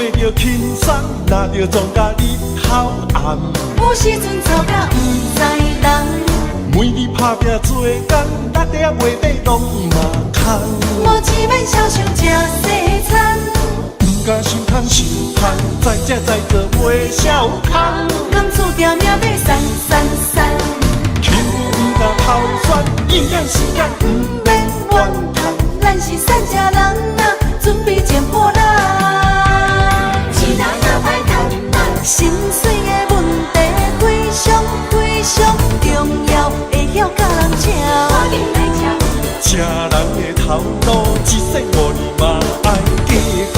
過著輕鬆，若著撞共日頭暗。有時陣吵甲毋知人。每日拍拚做工，力底仔袂底攏嘛空。無錢免痟想食西餐。毋敢想空想空，在食在做袂痟空。敢注定命欲散散散。欺負毋敢頭酸，應趕時間毋免怨嘆。咱是散食人啊，準備剪破爛。錢仔若歹趁啊，心碎的問題非常非常重要，會曉佮人吃。食人的頭路，一世五年嘛愛計較。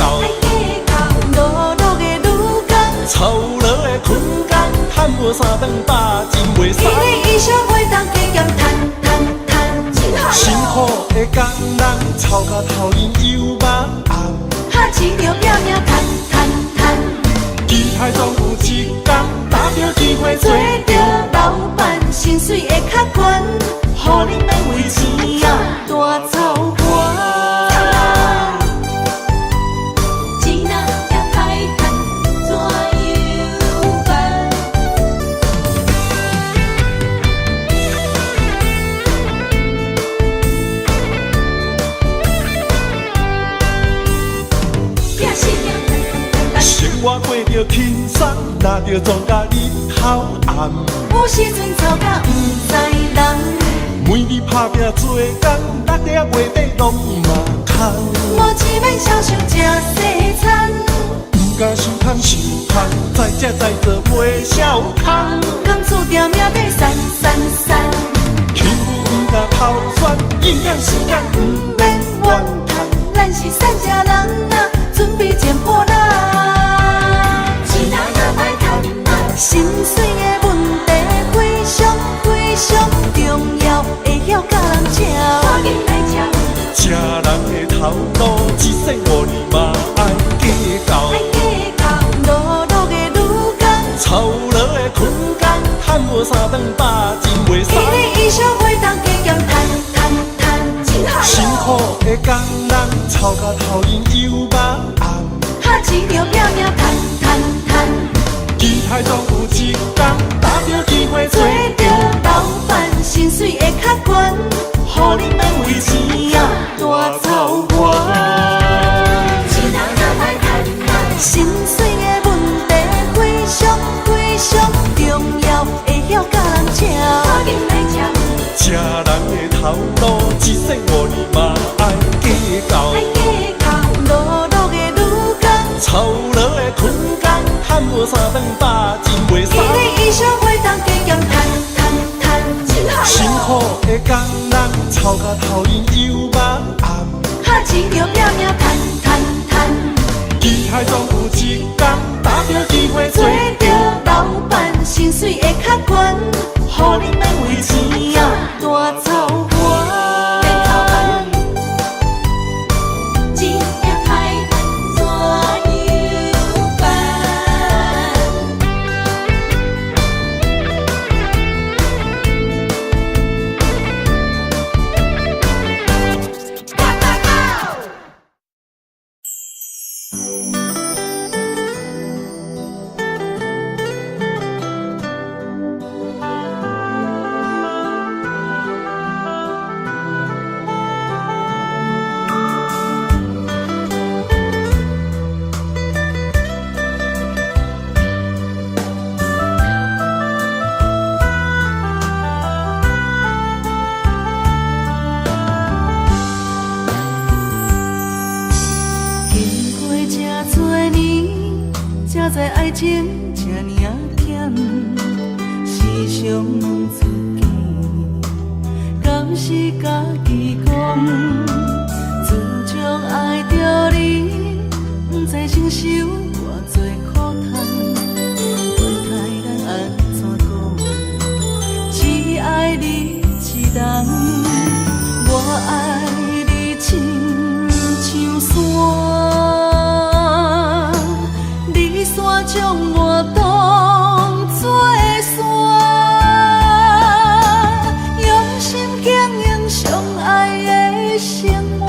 碌碌的女工，操勞的困工，趁無三頓飽真袂使。伊的衣裳袂當加減趁趁趁。辛苦的工人，操甲頭湧油肉紅。哈錢著拼命趁趁趁。期待總有一工，搭著機會做著老闆，薪水會較懸，予恁免為錢啊大操煩。錢仔也歹趁，怎樣辦？生活過著輕鬆，若著撞共日頭暗。有時陣吵甲毋知人。每日拍拚做工，力底仔袂底攏嘛空。無錢免痟想食西餐。毋敢想空想空，在食在做袂痟空。敢注定命欲散散散。欺負毋敢頭酸，應趕時間毋免怨嘆。咱是散食人啊，準備剪破爛。錢仔若歹趁啊，心碎的問題非常非常重要，會曉佮人吃。食人的頭路，一世五年嘛愛計較。碌碌的女工，操勞的困工，趁無三頓飽真袂使。伊的衣裳袂當加減趁趁趁。辛苦的工人，操甲頭湧油肉紅。哈錢著拼命趁趁趁。期待總有一工，搭著機會做做著老闆，薪水會較懸，予恁免為錢啊大操煩。心碎的問題非常非常重要，會曉佮人吃。食人的頭路，一世五年嘛愛計較。碌碌的女工，操勞的困工，趁無三頓飽真袂使。伊的衣裳袂當加減趁趁趁。辛苦的工人，操甲頭湧油肉紅。哈錢著拼命趁趁趁。期待總有一工，搭著機會做著老闆，薪水會較懸，予恁免為錢啊大操煩。錢也歹趁，怎樣辦？經過這多年，才知愛情這爾仔甜，時常問自己，敢是家己講？自從愛著你，不知承受偌濟苦痛，袂開咱按怎講？只愛你一人，我愛你親像山，你煞將我當作山，用心經營相愛的生活，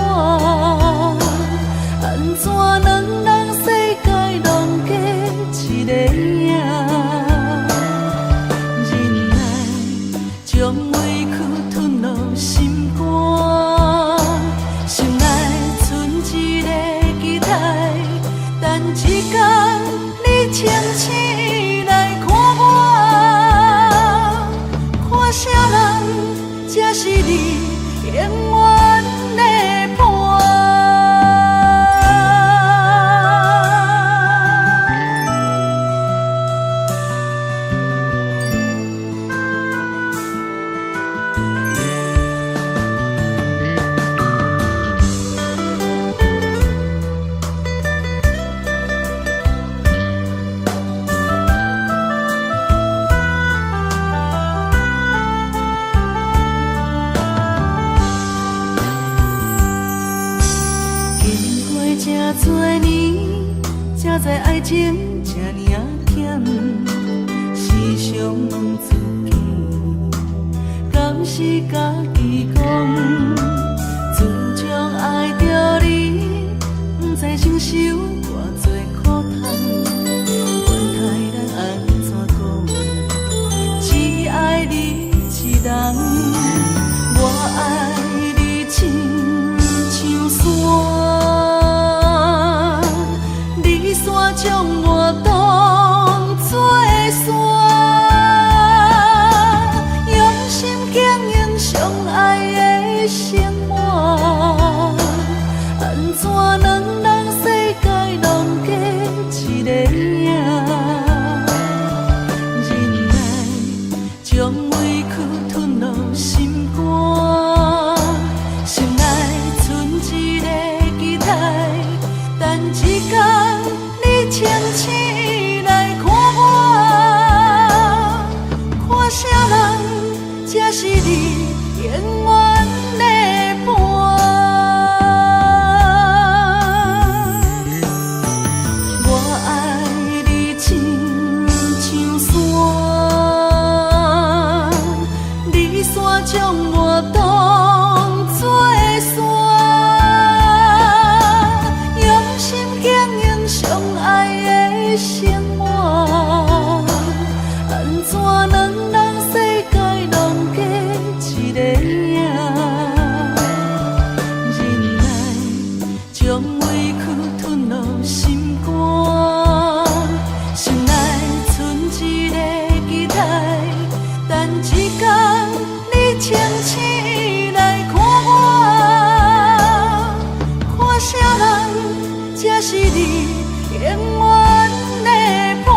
按怎兩人世界攏才知愛情這爾仔險，時常問自己，敢是家己講？自從愛著你，毋知承受偌濟苦痛，管他人按怎講，只愛你一人，我愛你親像山，你煞將我當作山，用心經營相愛的生活，按怎兩人世界攏加一个影？忍耐將委屈吞落心肝，心內賰一个期待，等一工你清醒來看我，看啥人才是你永遠的伴。我愛你親像山，你煞將我當作山，用心經營相愛的生活，按怎兩人世界攏加一個影？忍耐將委屈吞落心肝，心內賰一個期待，等一工你清醒來看我，看啥人才是你永遠的伴。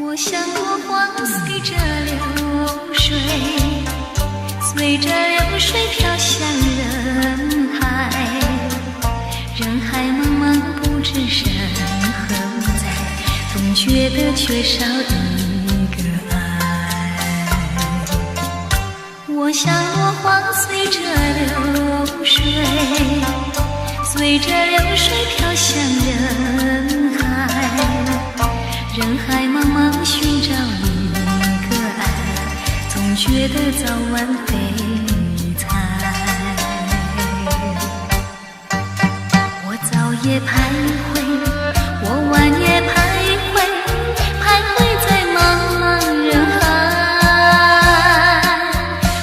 我像落花隨著流水，隨著流水飄向人海。人海茫茫，不知身何在，總覺得缺少一個愛。我像落花隨著流水，隨著流水飄向人海。人海茫茫，尋找一個愛，總覺得早晚被猜。我早夜徘徊，我晚夜徘徊，徘徊在茫茫人海。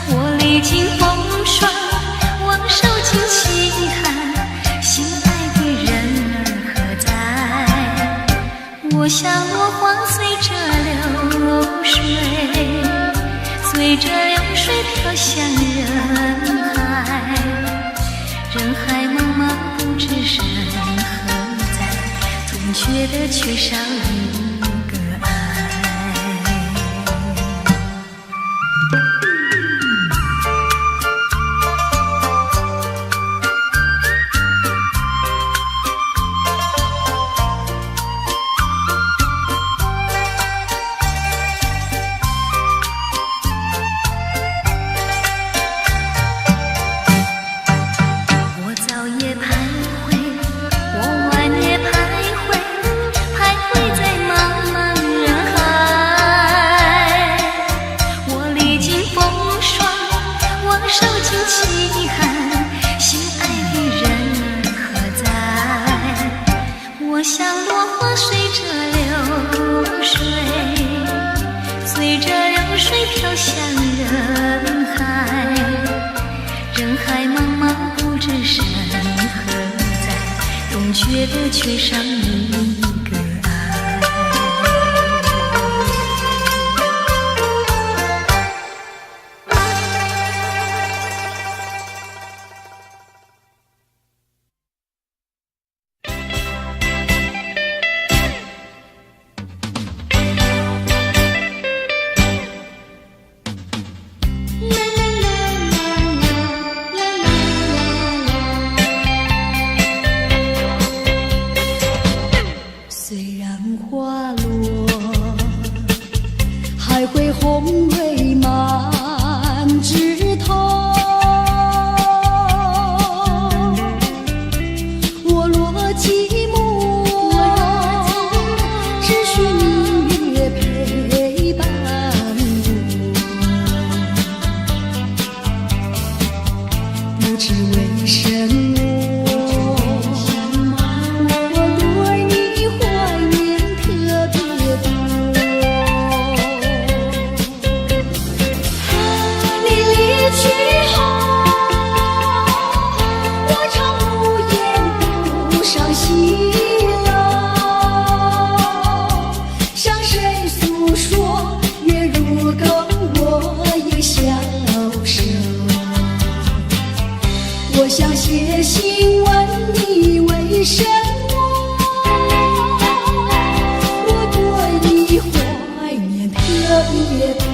我歷經風霜，我受盡淒寒，心愛的人兒何在？我像落花隨著流水，隨著流水飄向人海。人海茫茫，不知身何在，總覺得缺少一個愛。我早夜徘徊，我晚夜徘徊，徘徊在茫茫人海。我歷經風霜，我受盡淒寒，心愛的人兒何在？我像落花隨著流水，隨著流水飄向人海。人海茫茫，不知身何在，總覺得缺少一個愛。上西樓，向誰訴說？月如钩，我也消瘦。我想寫信問你為什麼我對你懷念特別多。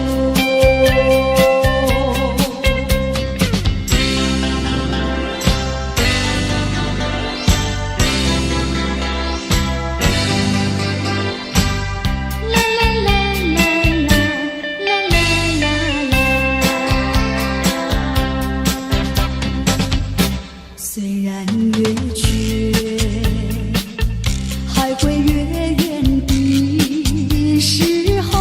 啦啦啦啦啦啦啦啦啦。雖然月缺，還會月圓的時候，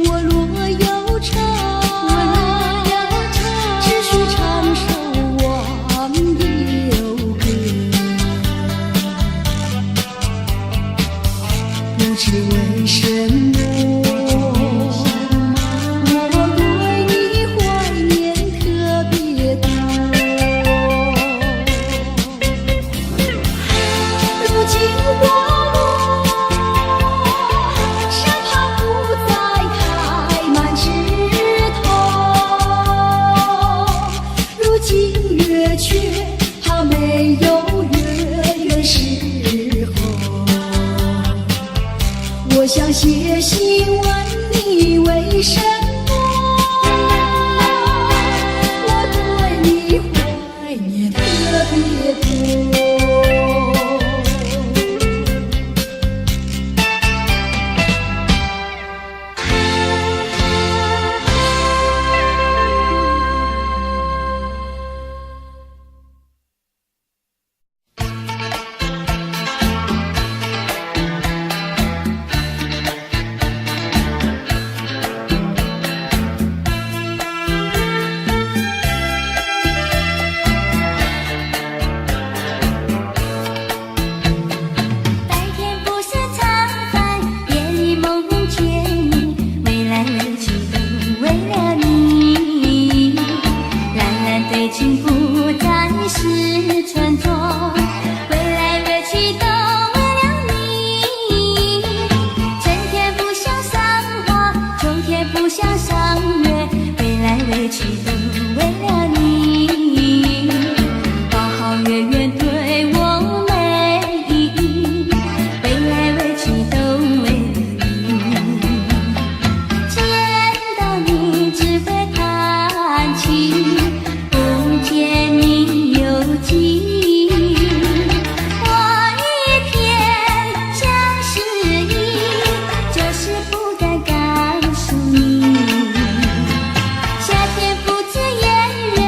我若有愁，只需唱首忘憂歌。不知為什麼，我對你懷念特別多。如今花落，生怕不再開滿枝頭。如今月缺，怕沒有月圓時候。我想寫信問你為什麼我對你懷念特別多。白天不想餐飯，夜裡夢見你，飛來飛去都為了你。藍藍對鏡不再是春風，飛來飛去都為了你。春天不想賞花，秋天不想賞月，飛來飛去都為了你。花好月圓對我沒意義，飛來飛去都為了你。見到你只會嘆氣，不見你又記憶。我一片相思意，就是不敢告訴你。夏天不知炎熱，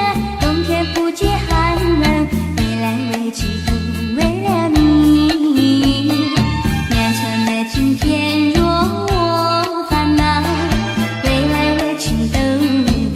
冬天不覺寒冷，飛來飛去都為了你。良辰美景天若我煩惱，飛來飛去都為了你。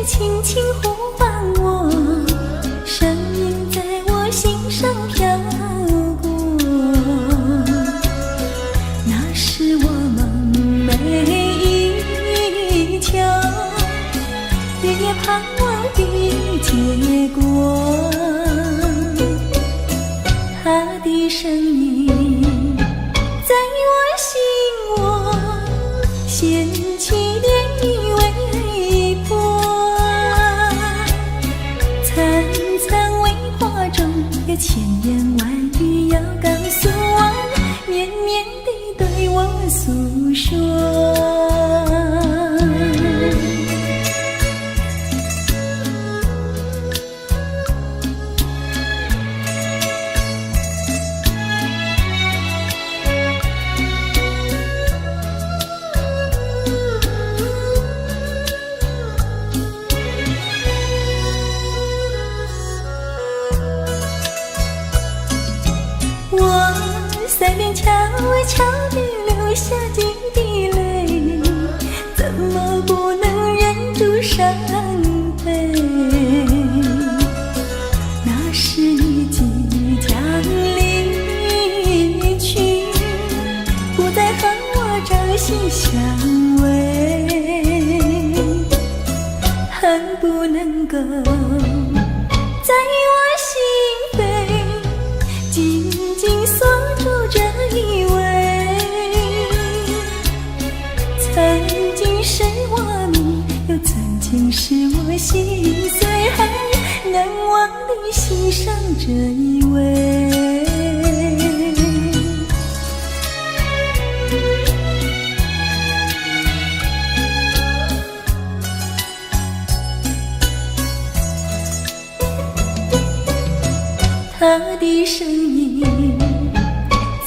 輕輕呼喚我，聲音在我心上飄過。那是我夢寐以求，日夜盼望的結果。他的聲音在我心窩掀起漣漪微波，燦燦微波中有千言萬語要告訴我，綿綿地對我訴說。我腮邊悄悄地流下幾滴淚，怎麼不能忍住傷悲？那時你即將離去，不再和我朝夕相偎，恨不能夠在我心扉緊緊鎖住這一位，曾經是我命，又曾經是我心碎，難忘的心上這一位。他的聲音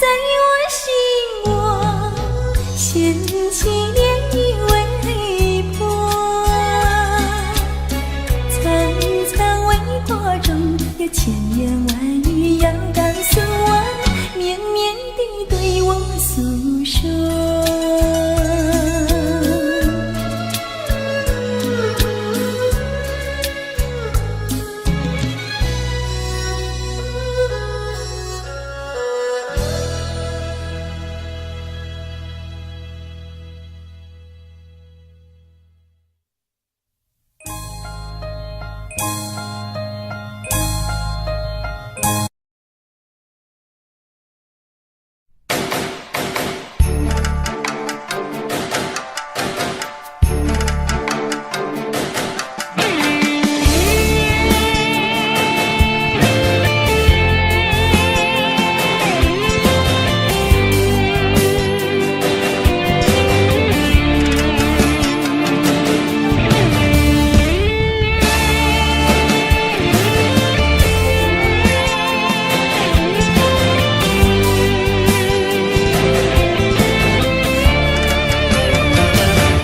在我心窩掀起漣漪微波，燦燦微波中有千言萬語要告訴我，綿綿地對我訴說。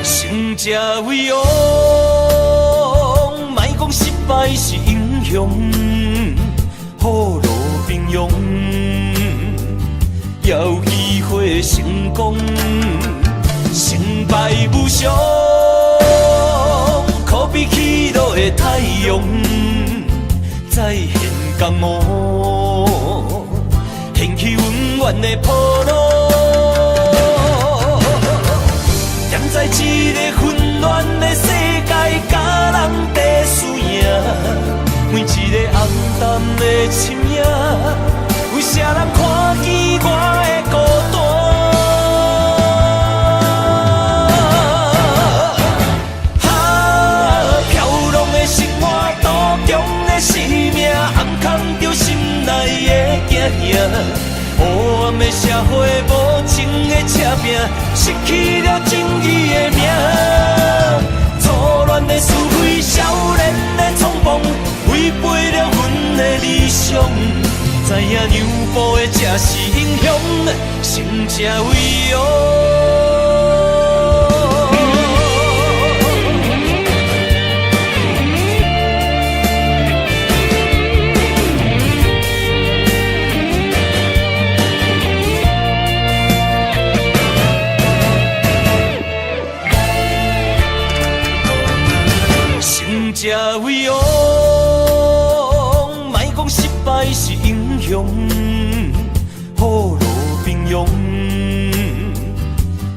勝者為王，莫講失敗是英雄，虎落平陽，也有機會成功。成敗無常，可比起落的太陽，再現江湖，掀起永遠的波浪。踮在這个混亂的世界，佮人爭輸贏，每一个暗淡的身影，有啥人看見我的孤單？哈，飄浪的生活，賭強的生命，暗藏著心內的驚嚇。黑暗的社會，無情的赤拼，失去了正義的名。錯亂的是非，少年的衝動，違背了阮的理想。知影讓步的才是英雄，勝者為王。勝者為王，莫講失敗是英雄，虎落平陽，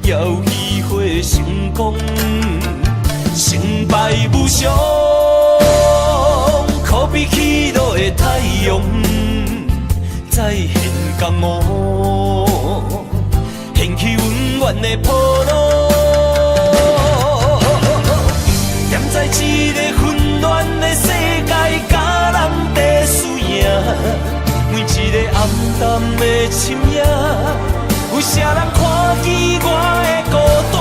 也有機會成功。成敗無常，可比起落的太陽，再現江湖，掀起溫暖的波浪。踮在這个混亂的世界，佮人爭輸贏，每一个暗淡的深夜，有啥人看見我的孤單？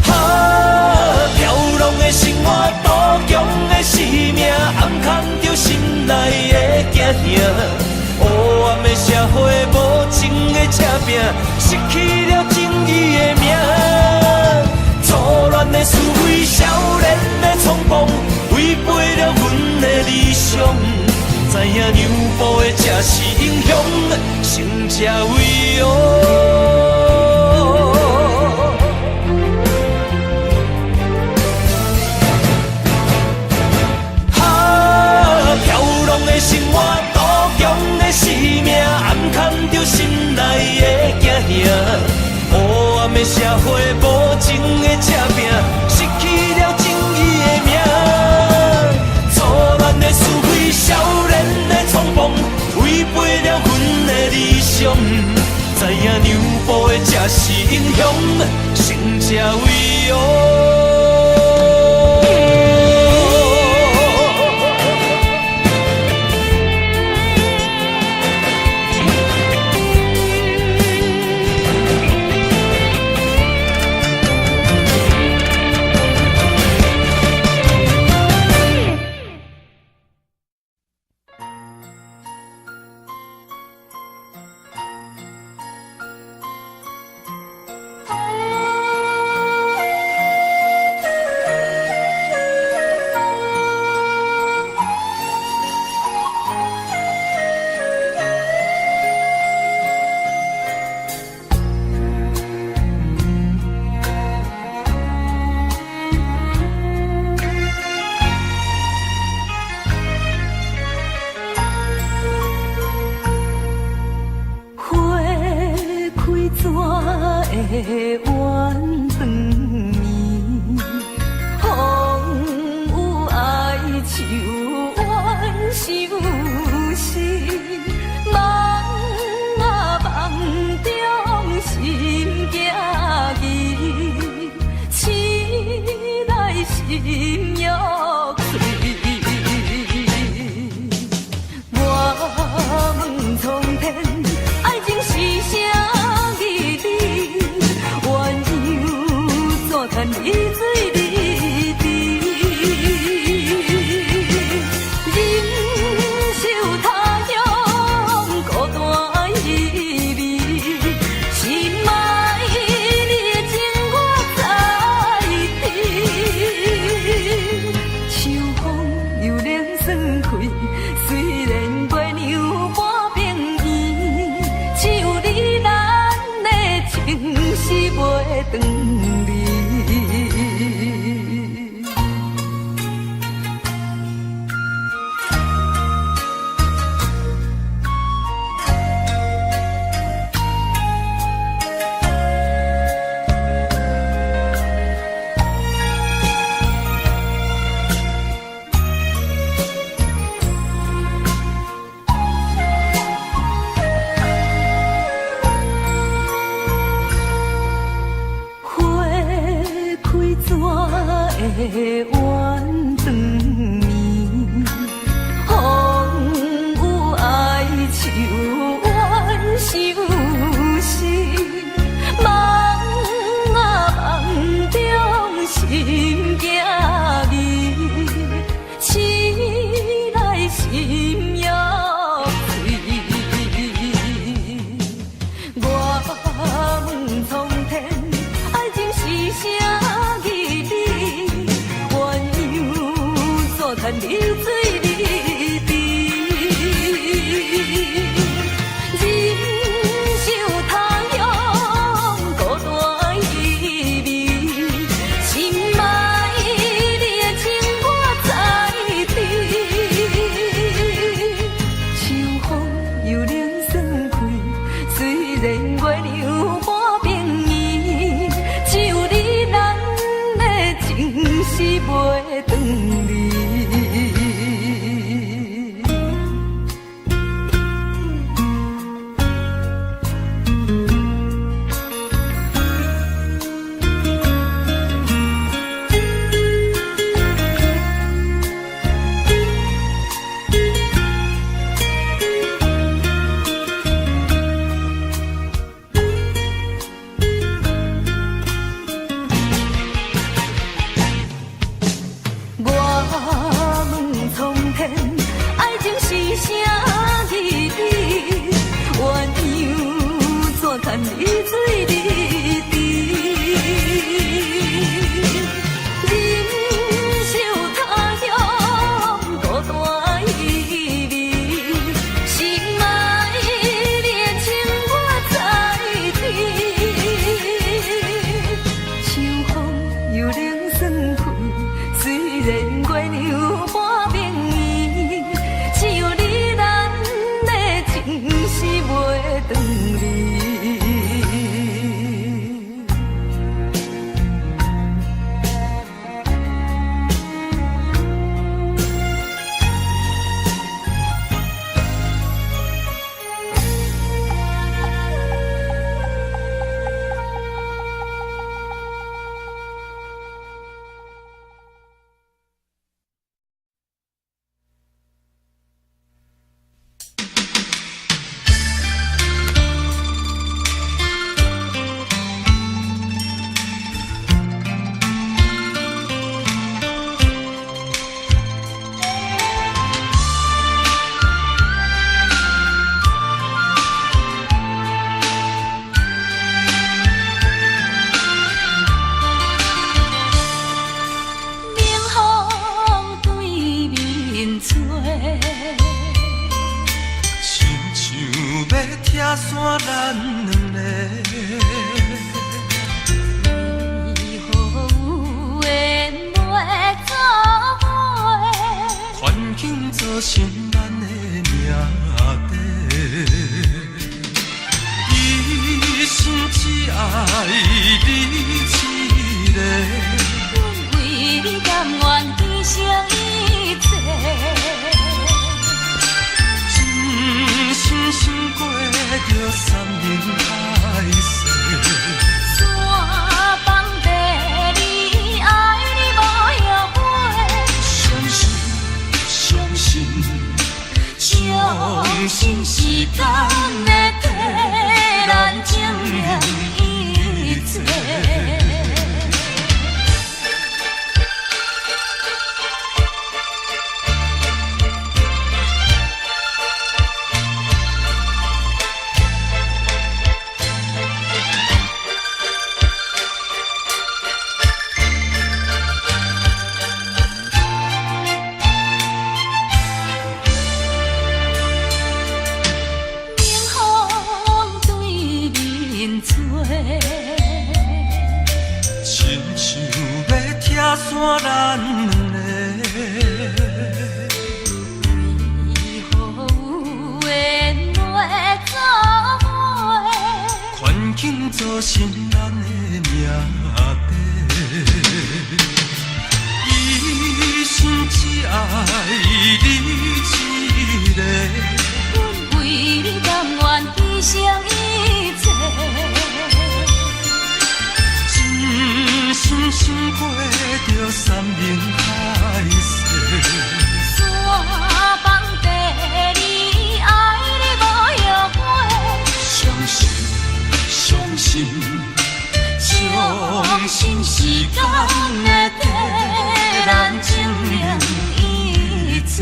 哈，飄浪的生活，賭強的生命，暗藏著心內的驚嚇。黑暗的社會，無情的赤拼，失去了正義的名。錯亂的思維，少年的衝動，違背了阮的理想。知影讓步的才是英雄，勝者為王。哈，飄浪的生活，賭強的生命，暗藏著心內的驚嚇。黑暗的社會，無情的赤拼，失去了正義的名。錯亂的思維，少年的衝動，違背了阮的理想。知影讓步的才是英雄，勝者為王。花開怎會怨斷暝？風雨哀愁怨相思，夢啊夢中心驚疑，痴來心欲碎。我問蒼天，愛情是啥義理？鴛鴦怎堪離水離池？忍受他鄉孤單依味，心愛你的情我在知。秋風又冷霜開，雖然月娘半邊圓，只有你咱的情是袂斷離。花開怎會怨斷暝？風雨哀愁怨相思，夢啊夢中心驚疑，痴來心欲碎。我問蒼天，愛情是啥義理？鴛鴦袂斷離。我問蒼天，愛情是啥意義？鸳鸯怎堪離水離池？人壽他鄉孤單依偎，心愛戀情我在天。秋風又冷酸去，雖然月娘半明圓，只有你咱的情是袂斷離。冷風對面吹，親像欲拆散咱兩个。為何有緣袂做伙？環境造成咱的命底，一心只愛你一个。阮為你甘願犧牲一切。真心心過著山盟海誓。山放地你愛你無後悔。相信，相信，相信時間會替咱證明一切。冷風對面吹，親像欲拆散咱兩个。為何有緣袂做伙？環境造成咱的命底，一心只愛你一个。阮為你甘願犧牲一切。真心心過著山盟海誓。山放地你愛你無後悔。相信，相信，相信時間會替咱證明一切。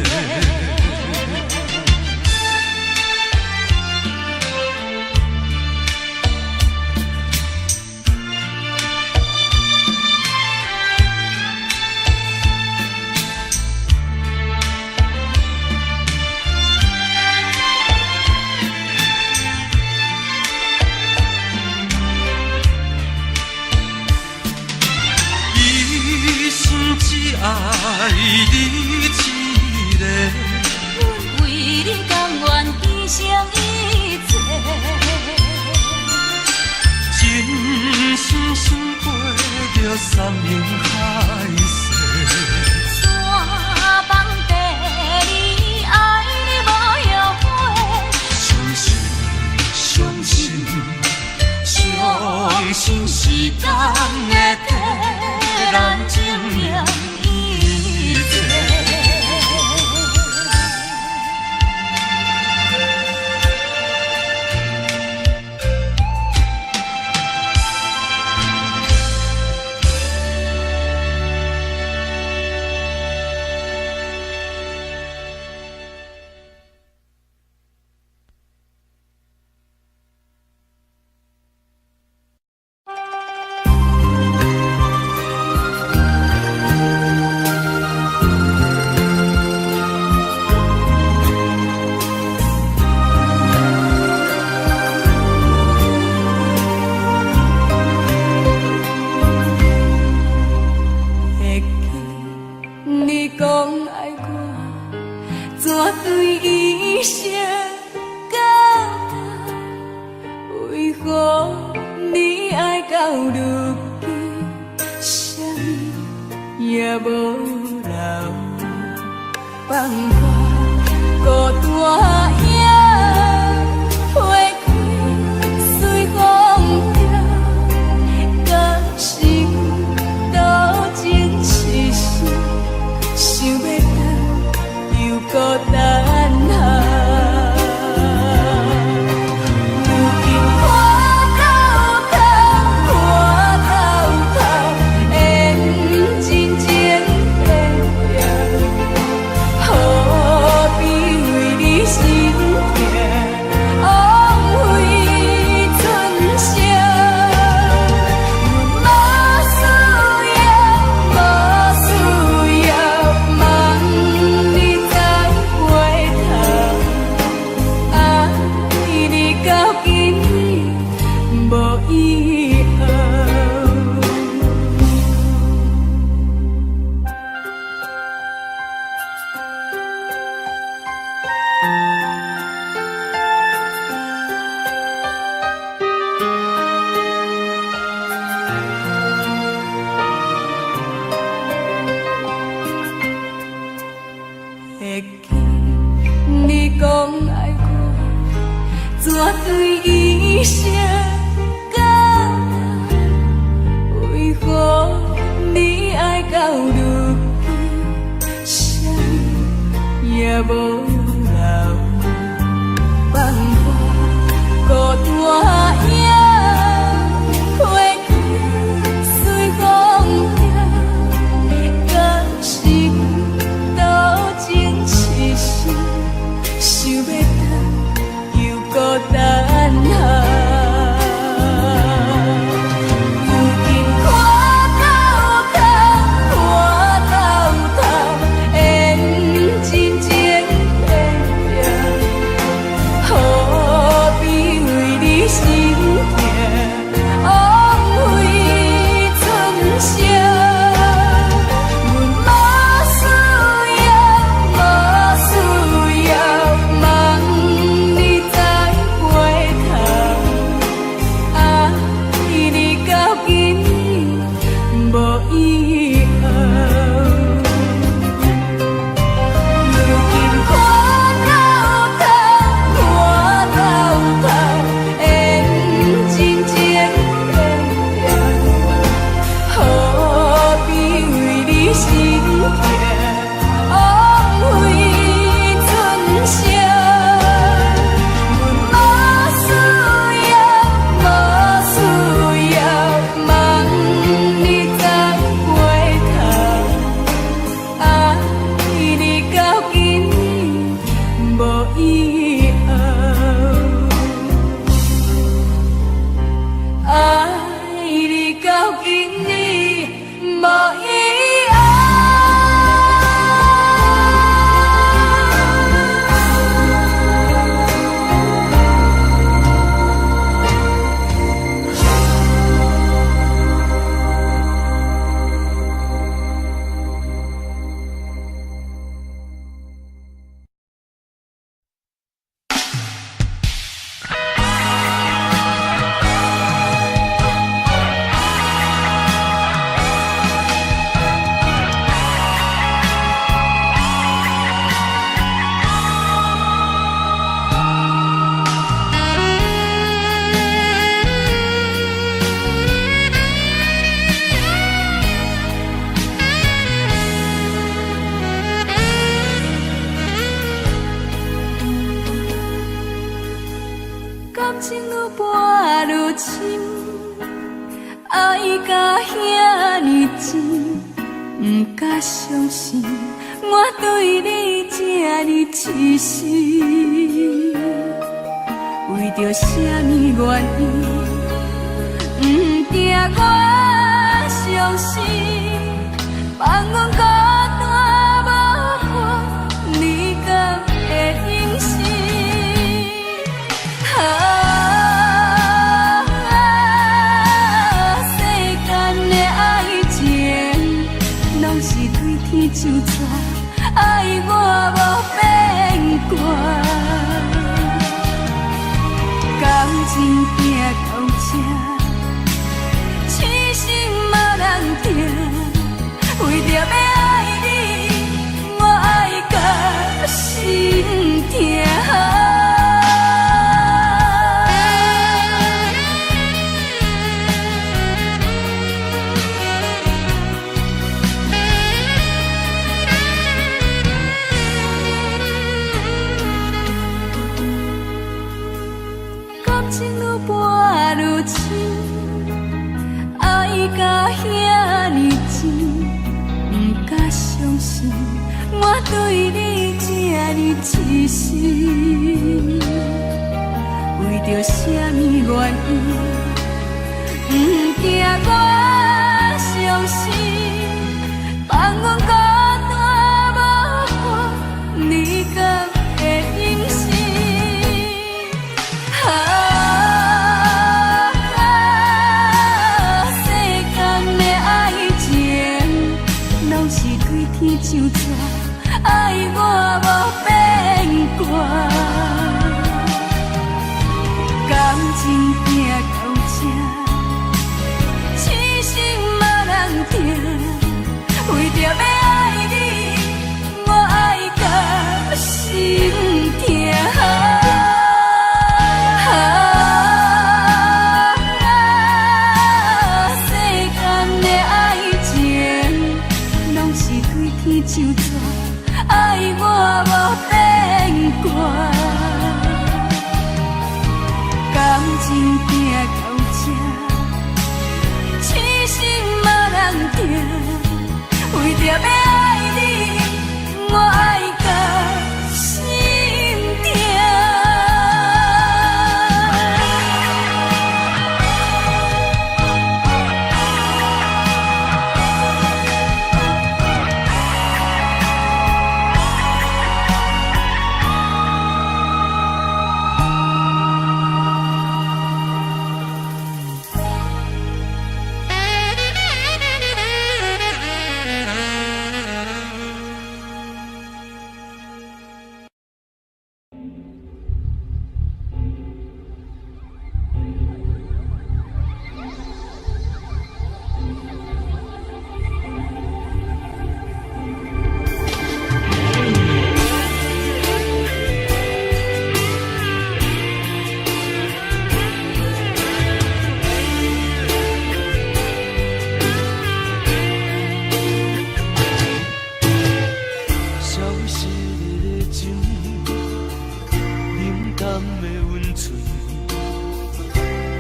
一心只愛你一个。阮為你甘願犧牲一切。真心心過著山盟海誓。相信時間會替咱證明一切。會記你講愛我，怎對一生到老？為何你愛到如今，啥物也無留？放我孤單影，花開隨風飄，敢是多情痴心，想欲轉又閣等候。如今看到頭，看到頭，緣真情變了，何必為你心痛，枉費春宵。阮無需要，無需要望你再回頭，愛你到今日無以後。會記你講愛我，怎對一生到老？為何你愛到如今，啥物也無留？放我孤單影，花開隨風飄，敢是多情痴心，想欲轉又閣等候。如今看到頭，看到頭，緣真情變了，何必為你心痛，枉費春宵。阮無需要，無需要望你再回頭，愛你到今日無以後。如今看到頭，看到頭，緣伴愈深，愛甲遐呢真，毋敢相信我對你這呢痴心。為著啥物原因，毋驚我傷心，放阮孤單無伴，你敢會忍心？啊，世間的愛情，攏是對天上紙，愛我無變卦。感情行到這，痴心嘛難聽。為著欲愛你，我愛甲心疼。感情愈伴愈深，愛甲遐呢真，毋敢相信我對你這呢痴心。為著啥物原因，毋驚我傷心，放阮孤單無伴，你敢會忍心？啊，世間的愛情，攏是對天上紙，愛我無變卦。感情行到這，痴心嘛難聽。為著欲愛你，我愛甲心疼。啊，世間的愛情，攏是對天上紙，愛我無變卦。感情行到這，痴心嘛難聽。為著欲愛你，我愛甲心疼。消失的情，冷淡的温存，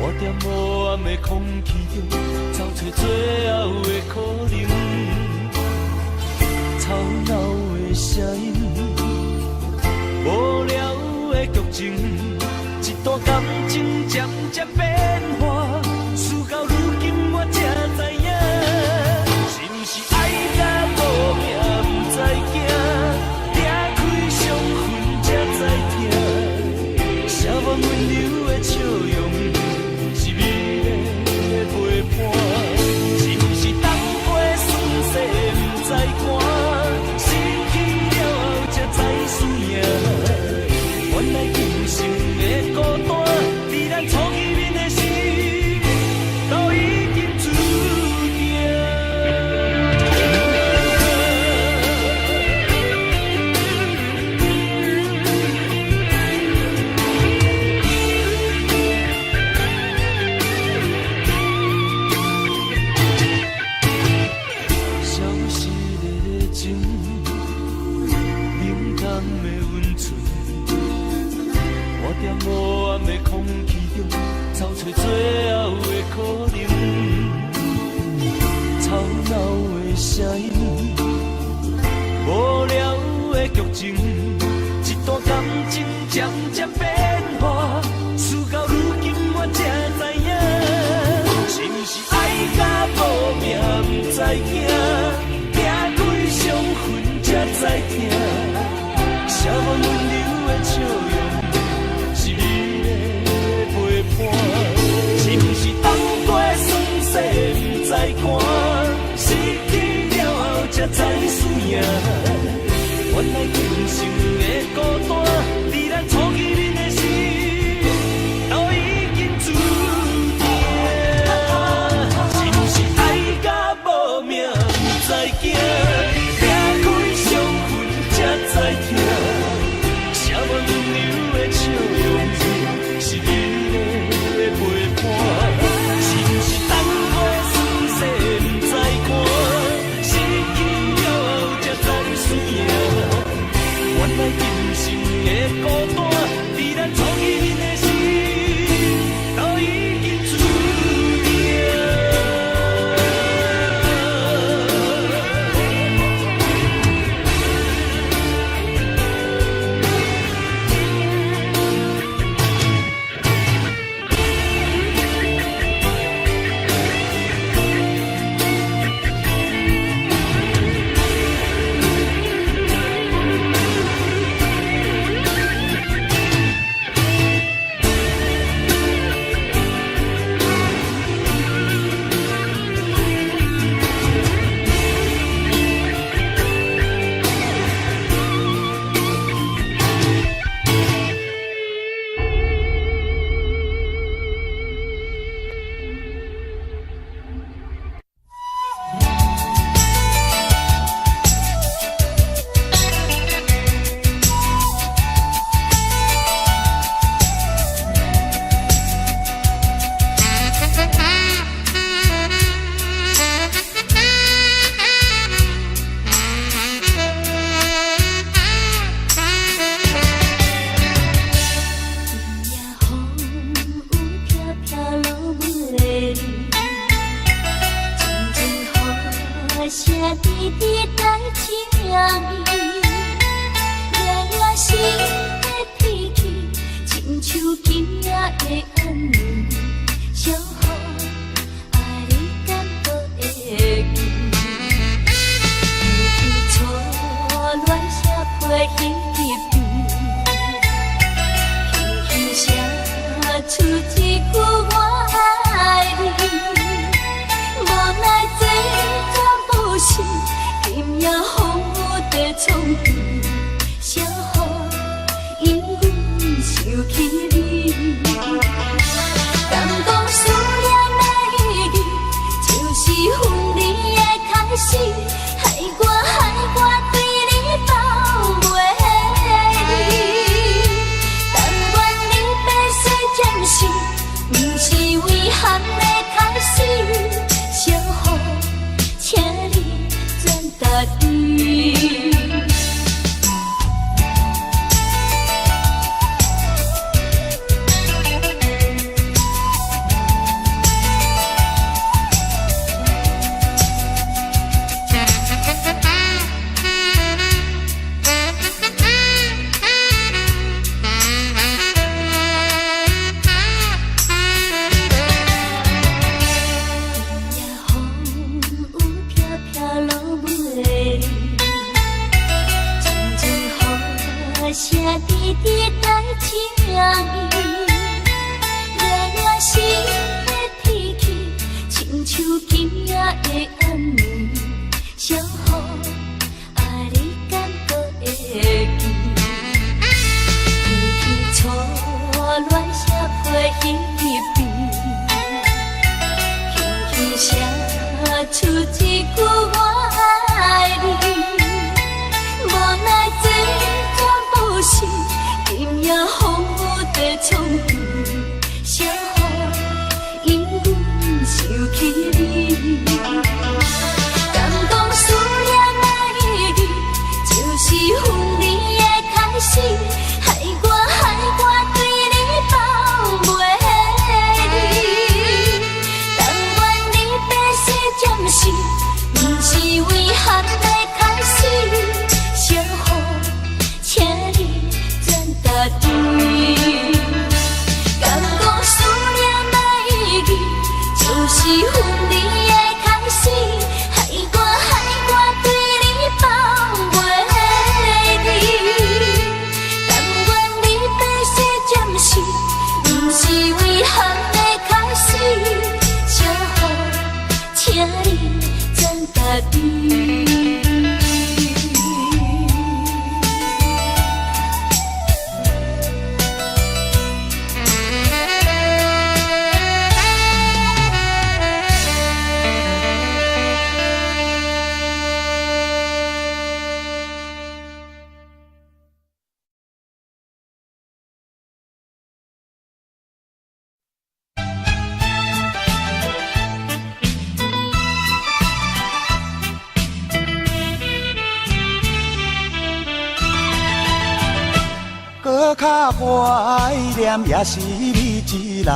我踮黑暗的空气中，找找最後的可能。吵鬧的聲音，無聊的劇情，一段感情漸漸變化，事到如今我才知影，是毋是愛甲無命不知驚，拆開傷痕才知疼，誰無溫柔的笑容是美麗的陪伴，是毋是冬過霜雪不知寒，失去了後才知輸贏。原來人生的孤單，佇咱初見面的找最後的可能。吵鬧的聲音，無聊的劇情，一段感情漸漸變化，事到如今我才知影，是毋是愛甲無命毋知影，摒開傷痕才知疼，寫滿溫柔的笑容，是你的陪伴，是毋是放過酸澀毋知寒，失去了後才知輸贏。原來今生的孤單，佇咱初見面的時，都已經注定。是毋是愛甲無命毋知驚，摒開傷痕才知疼，寫滿溫柔的笑容，是你的陪伴。是毋是等過酸澀毋知寒，失去了後才知輸贏。原來今生的孤單，佇咱初見面的時，都已經注定。今夜風雨飄飄落袂離，陣陣雨聲滴滴在情意，熱熱心的脾氣，親像今夜的暗暝，小雨愛你敢閣會記？記起初戀寫批彼邊。輕輕寫出一句我愛你，無奈這段無心，今夜風雨在創悲，小雨因阮想起你。敢講思念的意義，就是分離的開始，害我害我對你放袂離。但願你白色暫時，毋是遺憾的開始。小雨，請你轉達伊。分離的開始，害我害我對你放袂記。甘願你白色暫時，毋是遺憾的開始，祝福，請你讚家己。閣較懷念也是你一人，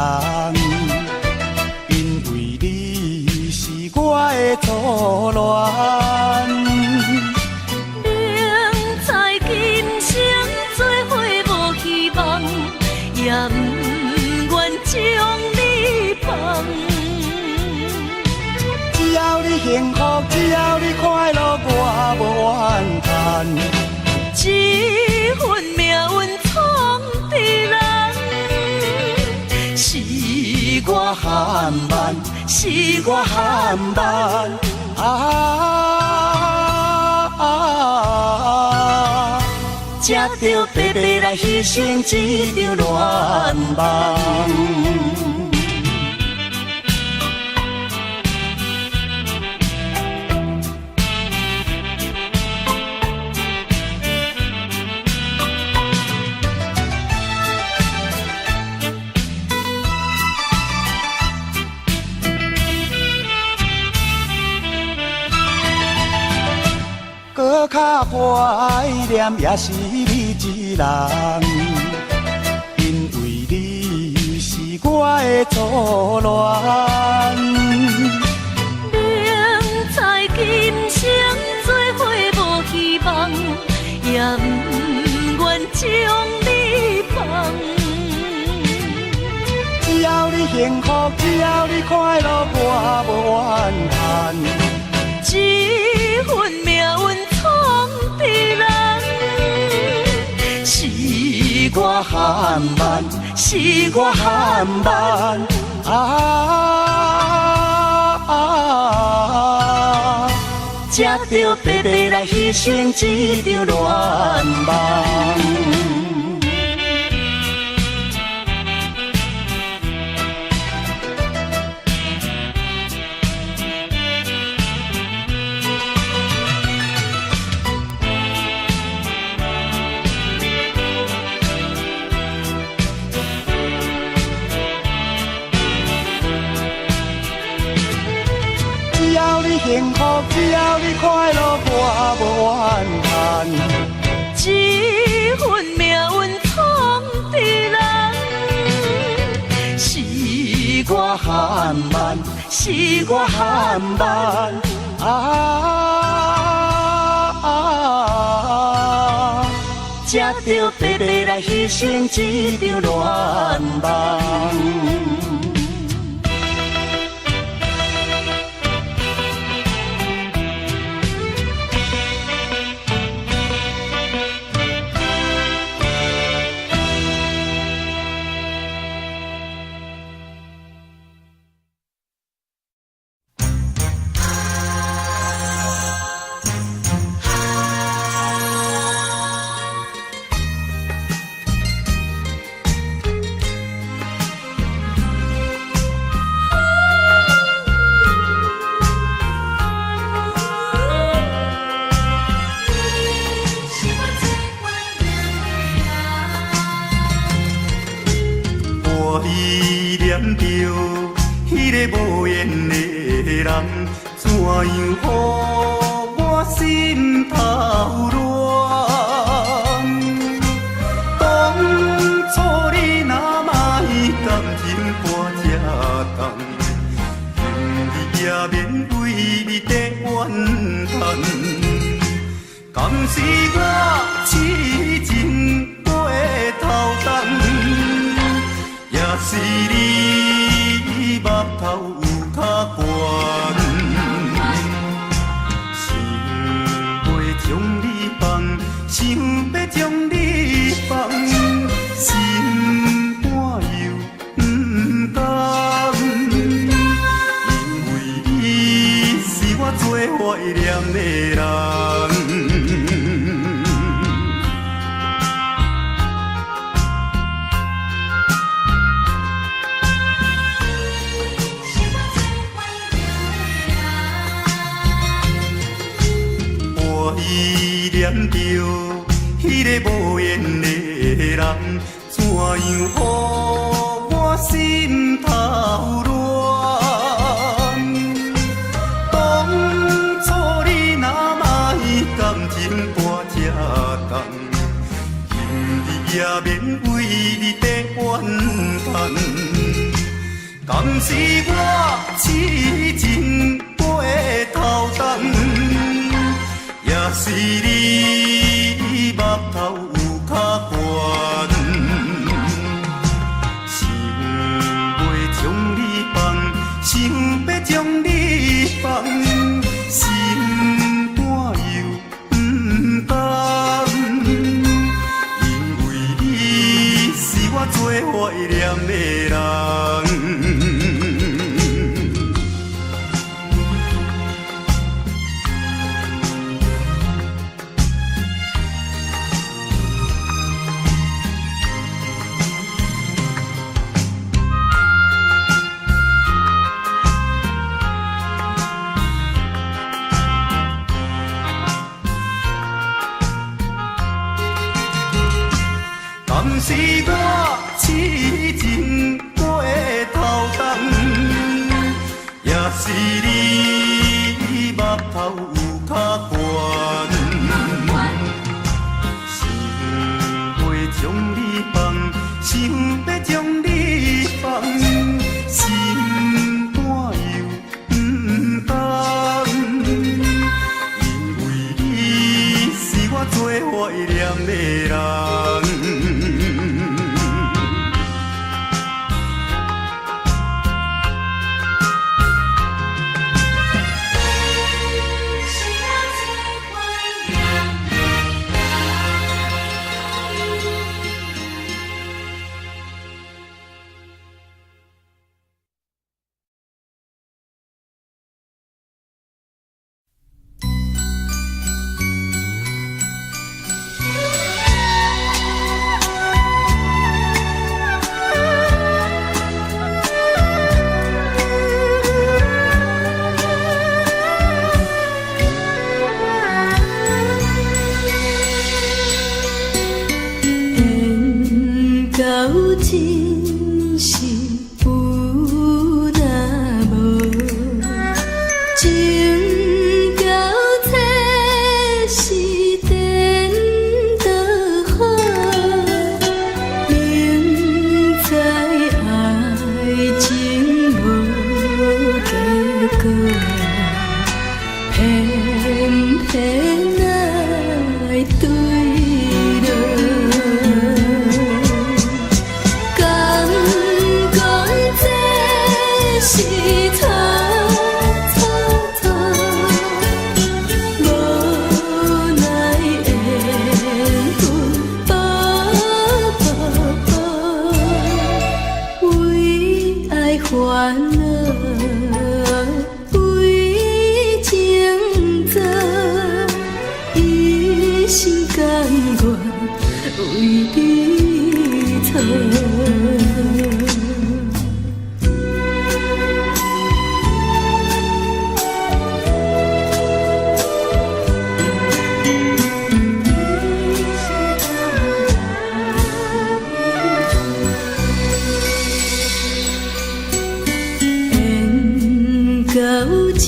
因為你是我的初戀。明知今生做伙無希望，也毋願將你放。只要你幸福，只要你快樂，我無怨嘆。這份命運創治人，是我含萬，是我含萬啊！才著白白來犧牲這場戀夢。閣較懷念也是你一人，因為你是我的初戀。明知今生做伙無希望，也毋願將你放。只要你幸福，只要你快樂，我無怨嘆。這份命運創治人，是我含萬，是我含萬啊！才著白白來犧牲這場戀夢。只要你幸福，只要你快樂，我無怨嘆。這份命運創治人，是我含萬，是我含萬啊！才著白白來犧牲這場戀夢。我依念著彼个無緣的人，怎樣予我心頭亂？當初你若莫感情看這重，今日也免為你在怨嘆。敢是我痴情過頭重？也是你目頭有較懸，念著彼个無緣的人，怎樣予我心頭亂？當初你若莫感情跋這重，今日也免為你地怨嘆。敢是我痴情過頭重，也是你目頭有較懸，想欲將你放，想欲將你放，心肝又毋甘，因為你是我最懷念的人。敢是我痴情過頭重，也是你目頭有較懸，想欲將你放，想欲將你放，心肝又毋甘，因為你是我最懷念的人。緣到真是有若無，情到這是顛倒好，明知愛情無結果，偏偏愛對落。敢講這是錯錯錯，無奈緣分薄薄薄，為愛煩惱，為情做，一心甘願為你錯。緣到真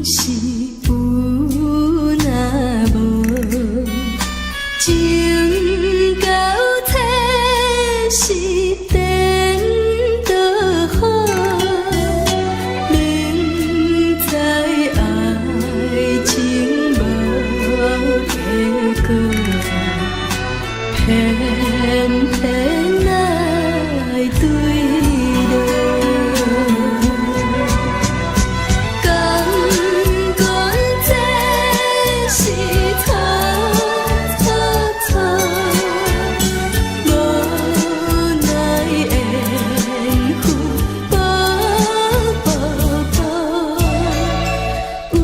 是有若無，情到這是顛倒好，明知愛情無結果，偏偏愛對落。敢講這是錯錯錯，無奈緣分薄薄薄，為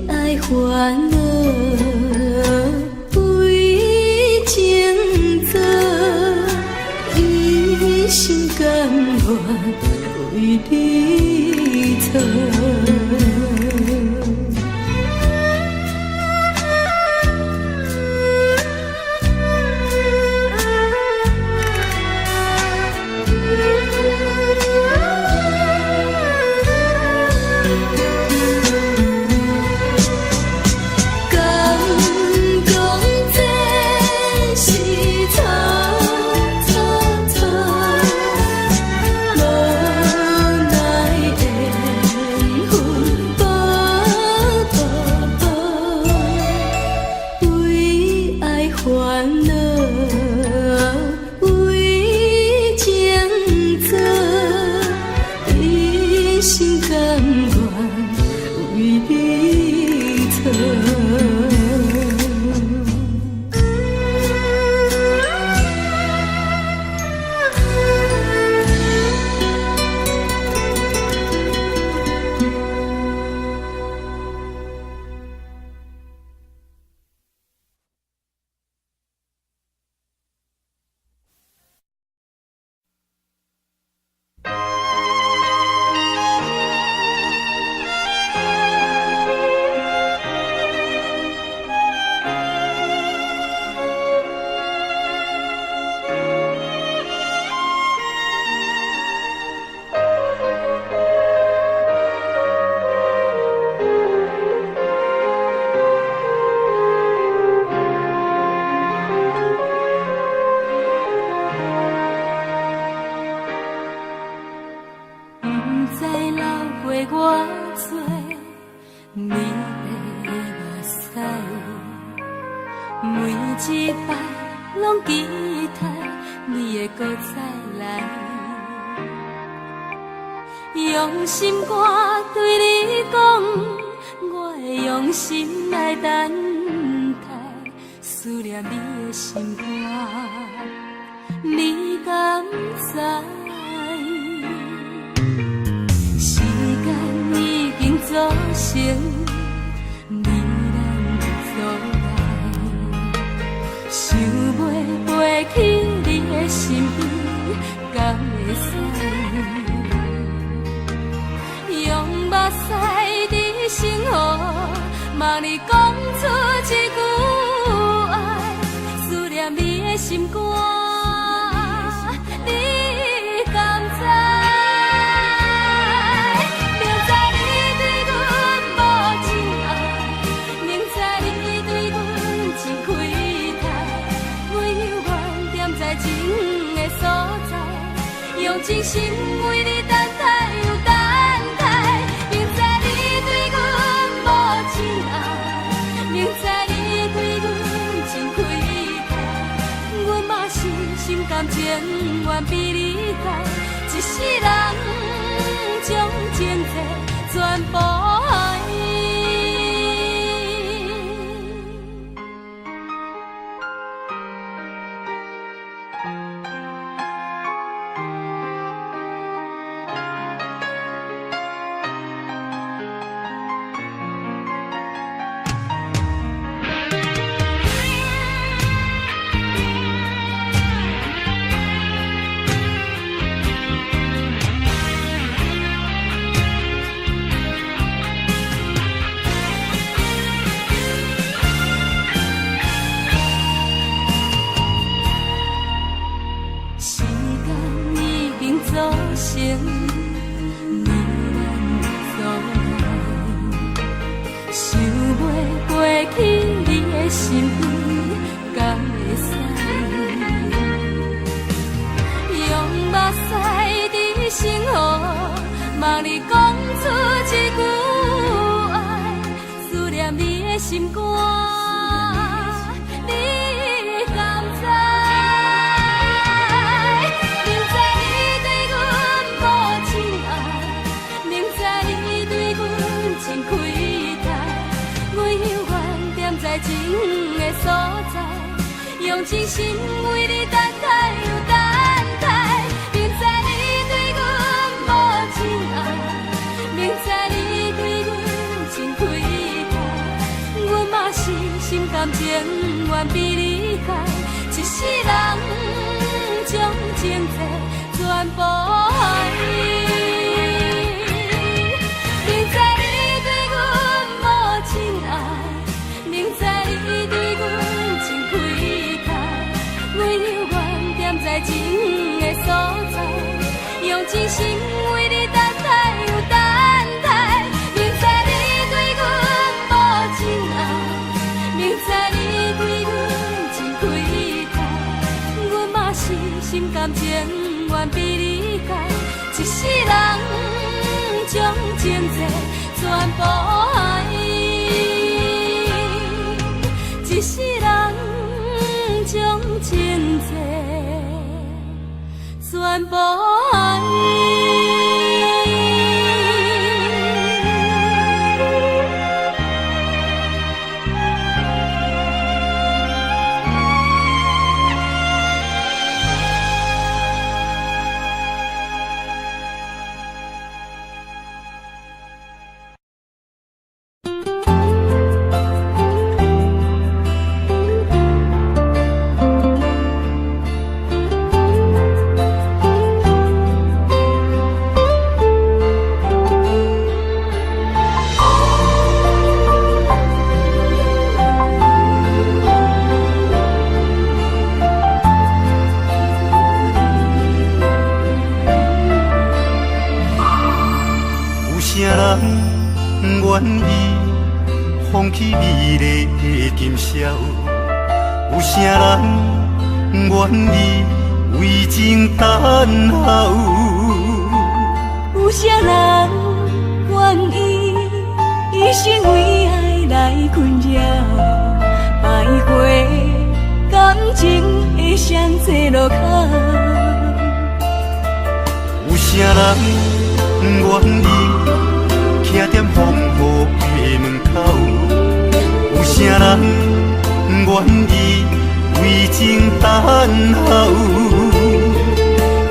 愛煩惱，為情做，一心甘願為你錯。心甘願為你藏。全部愛。啥人願意放棄美麗的今宵？有啥人願意為情等候？有啥人願意一生為愛來困擾？徘徊感情的雙岔路口。有啥人願意徛踮風雨的門口？有啥人願意為情等候？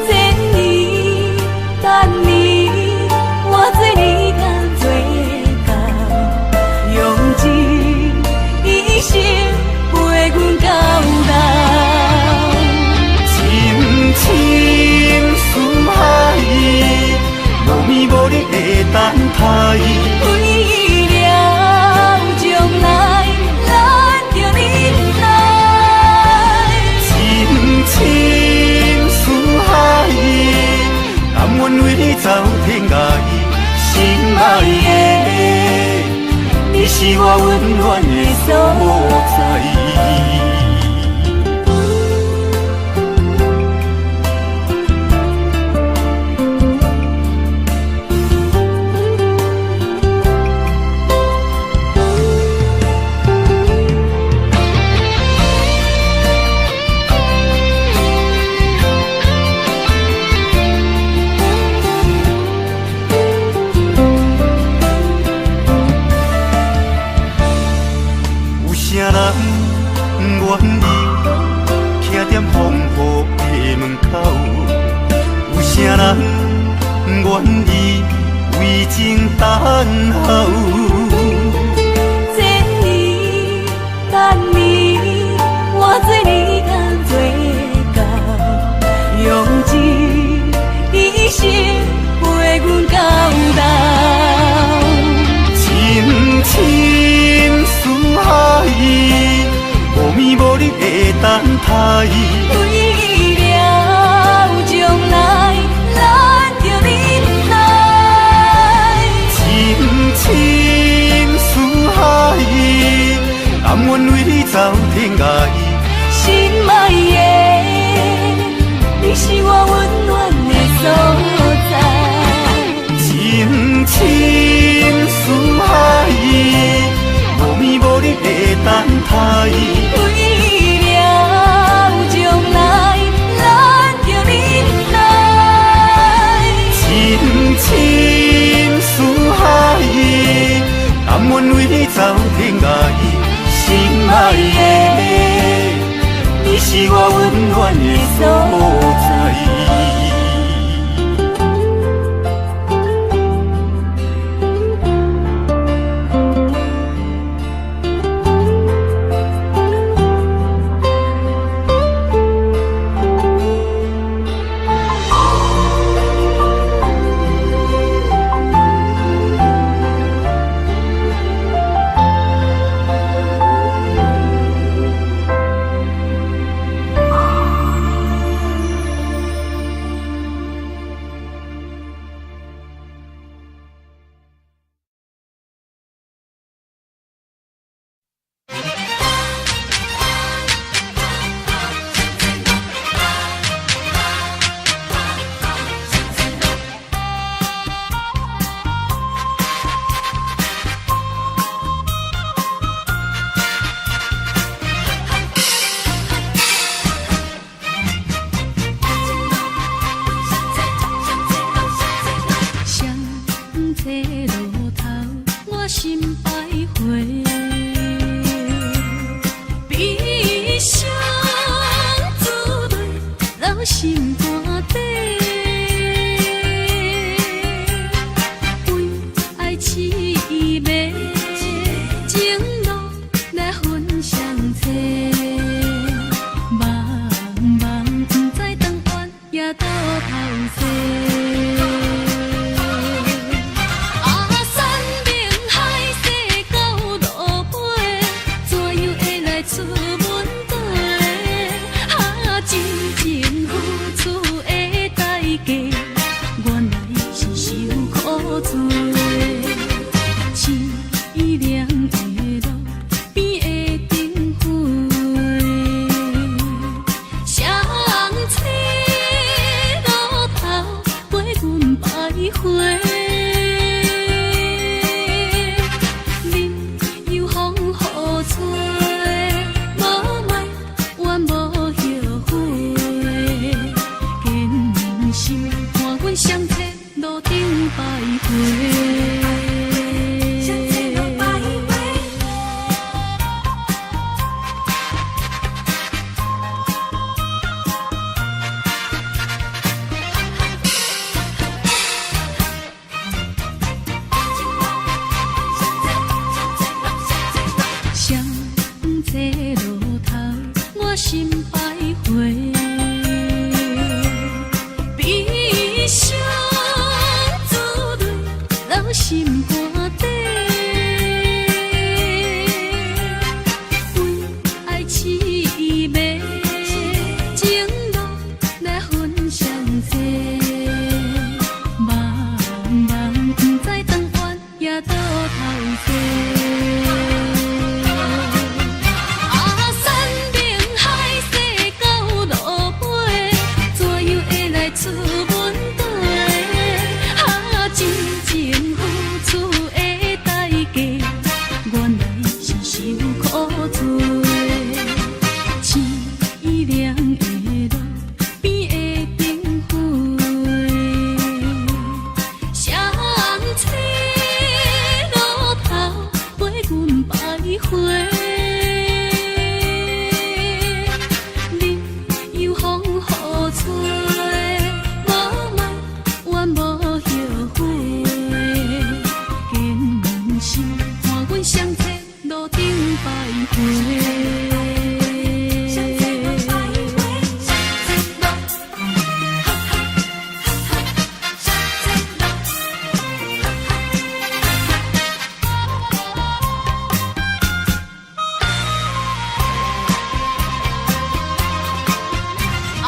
千年等你，我做你甘做到，用尽一生陪阮到老。深深思海，無眠無日的等待。為了將來，咱著忍耐。深深思海，甘願為你走天涯。心愛的，你是我溫暖的所在。有啥人願意徛踮風雨的門口？有啥人願意為情等候？千年等你，我做你甘做到，用盡一生陪阮到老。深深思海，無眠無日的等待。為了將來，咱著忍耐。深深思海，甘願為你走天涯。心愛的，你是我溫暖的所在。深深思海，無眠無日的等待。為了將來，咱著忍耐。深深思海，甘願為你走天涯。心愛的，你是我溫暖的所在。双岔路頭，我心徘徊，悲傷珠淚留心肝底，為愛痴迷，情路來分雙岔，茫茫不知當願也到頭勢。啊，山明海誓到落尾，怎樣會來出問題？啊，真情付出的代價，原來是受苦罪。徘徊。双星路徘徊。双星路頭，我心徘徊。悲傷珠淚留心肝底，為愛痴迷，情路來分相濟。茫茫不知當怨也倒頭坐。啊，山明海誓到路尾，怎樣會來出問題？啊，真情付出的代價，原來是受苦罪。淒涼的路邊的燈火，雙星路頭陪阮徘徊。任由風雨吹，無埋怨無後悔。堅心看阮雙星路頂徘徊。雙星路徘徊，雙星路，哈哈哈哈，雙星路，哈哈哈哈。啊，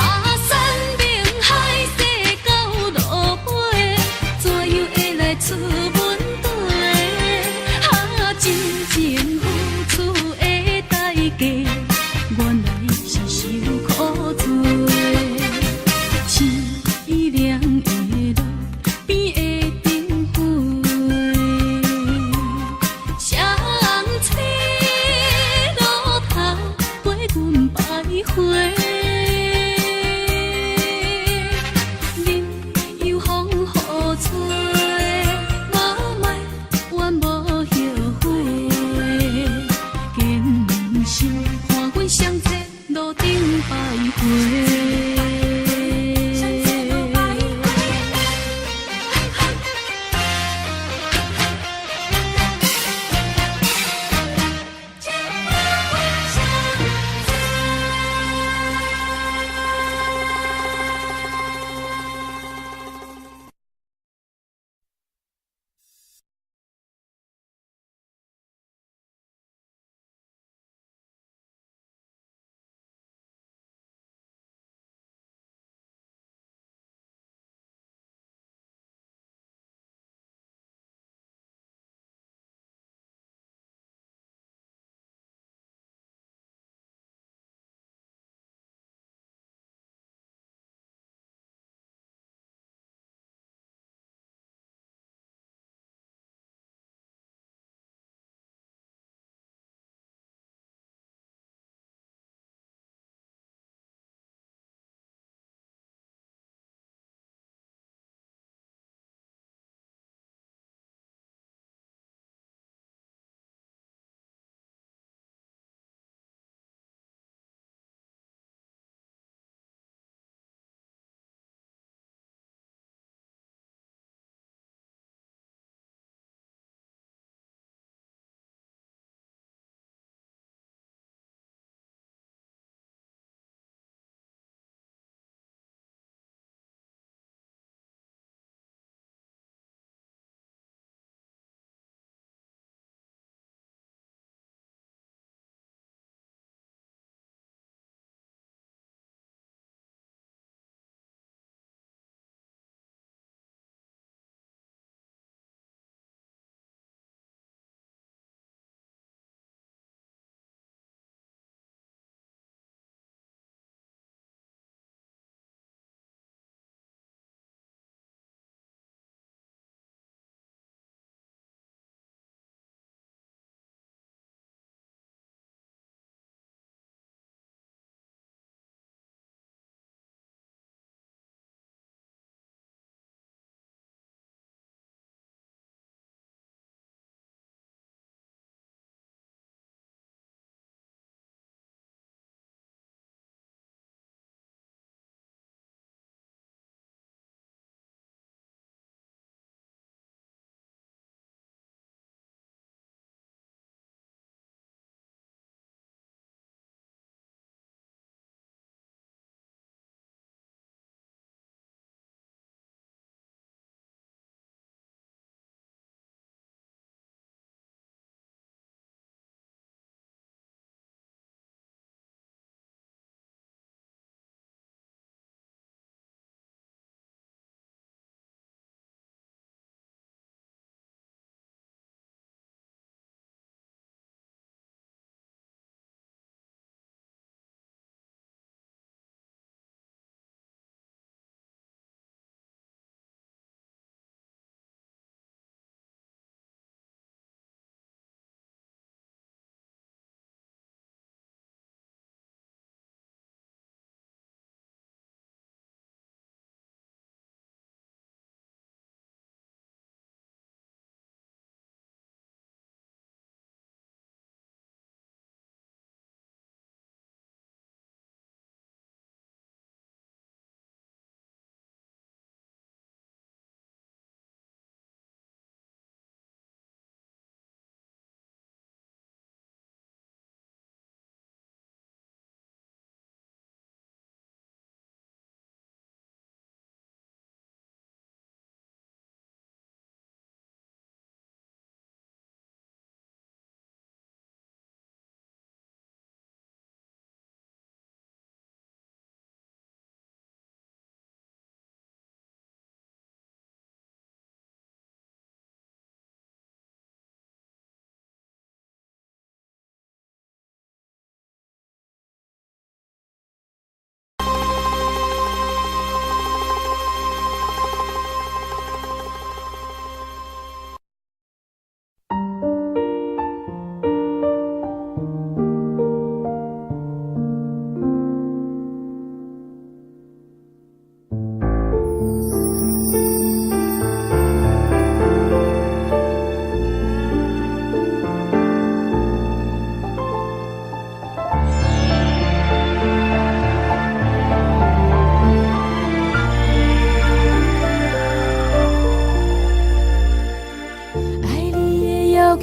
山明海誓到路尾，怎樣會來出問題？啊，真情付出的代價，原來是受苦罪。淒涼的路邊的燈火，雙星路頭陪阮徘徊。任由風雨吹，無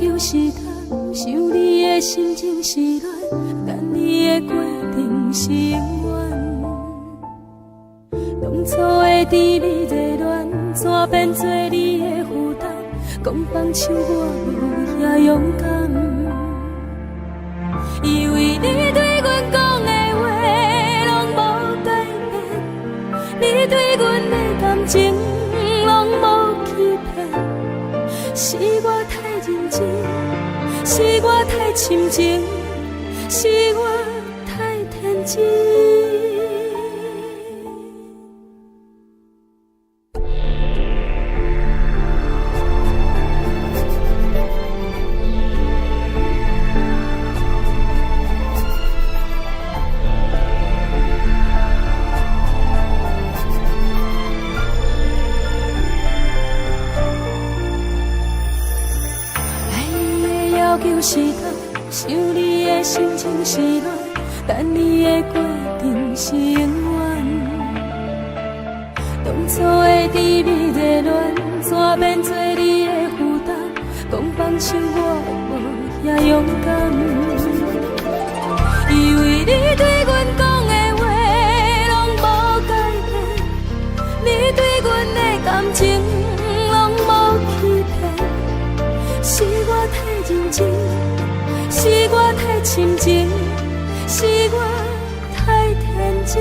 求是贪，想你的心情是乱，等你的过程是永远。当初的甜蜜热恋，怎变做你的负担？讲放手我无遐勇敢，以为你对阮讲的话拢无改变，你對阮的感情攏無欺騙，是我太認真，是我太深情，是我太天真。是贪，想你的心情是乱，等你的过程是永远。当初的甜蜜热恋，怎变做你的负担？讲放手我无遐勇敢，以为你對阮講的話攏無改變，你對阮的感情攏無欺騙，是我太認真，是我太深情，是我太天真。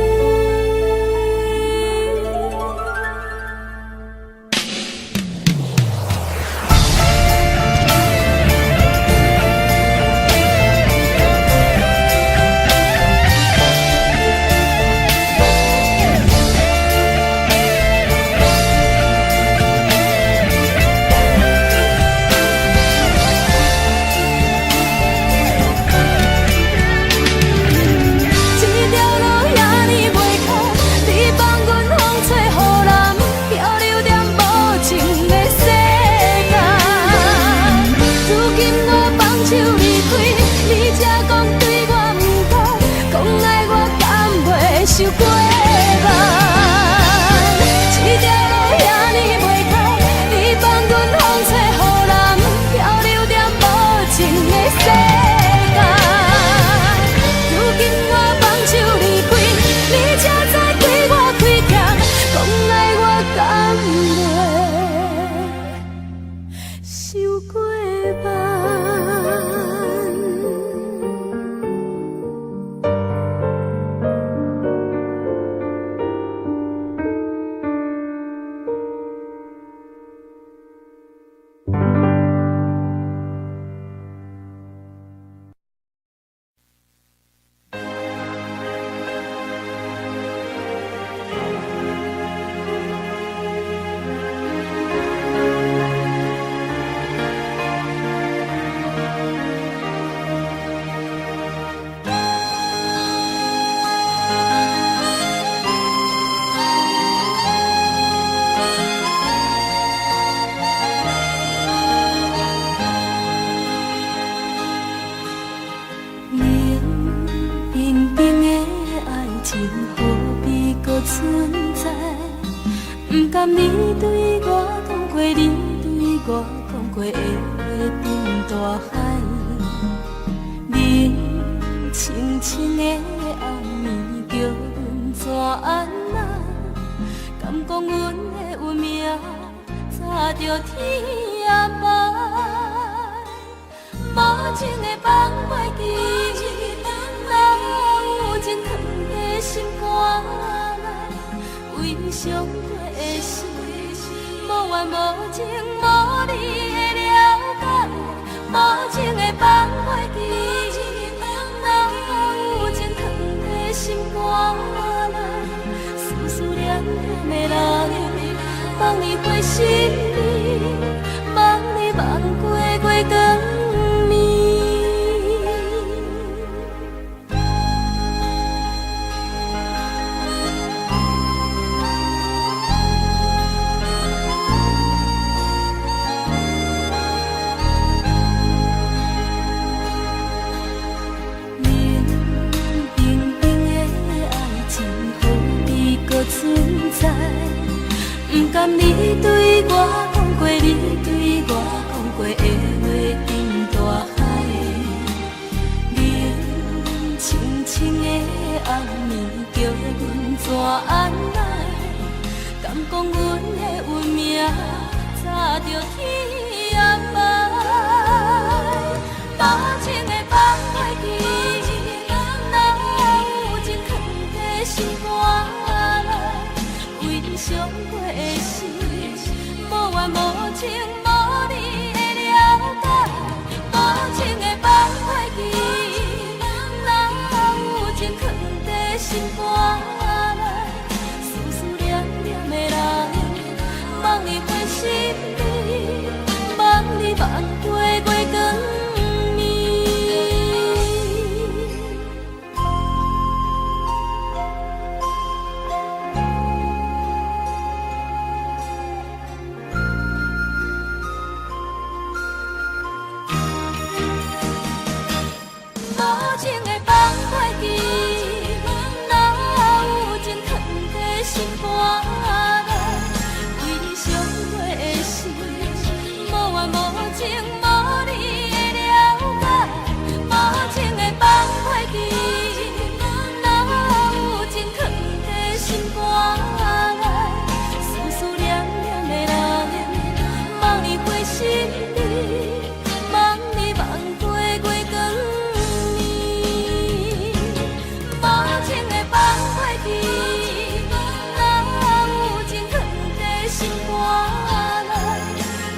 存在，不甘你對我緣無情無你的了解，無情的放袂記，哪有情囥佇心肝內？思思念念的人，望你回心里，望你望過月光暝。無情的放袂記，哪有情囥佇心肝內？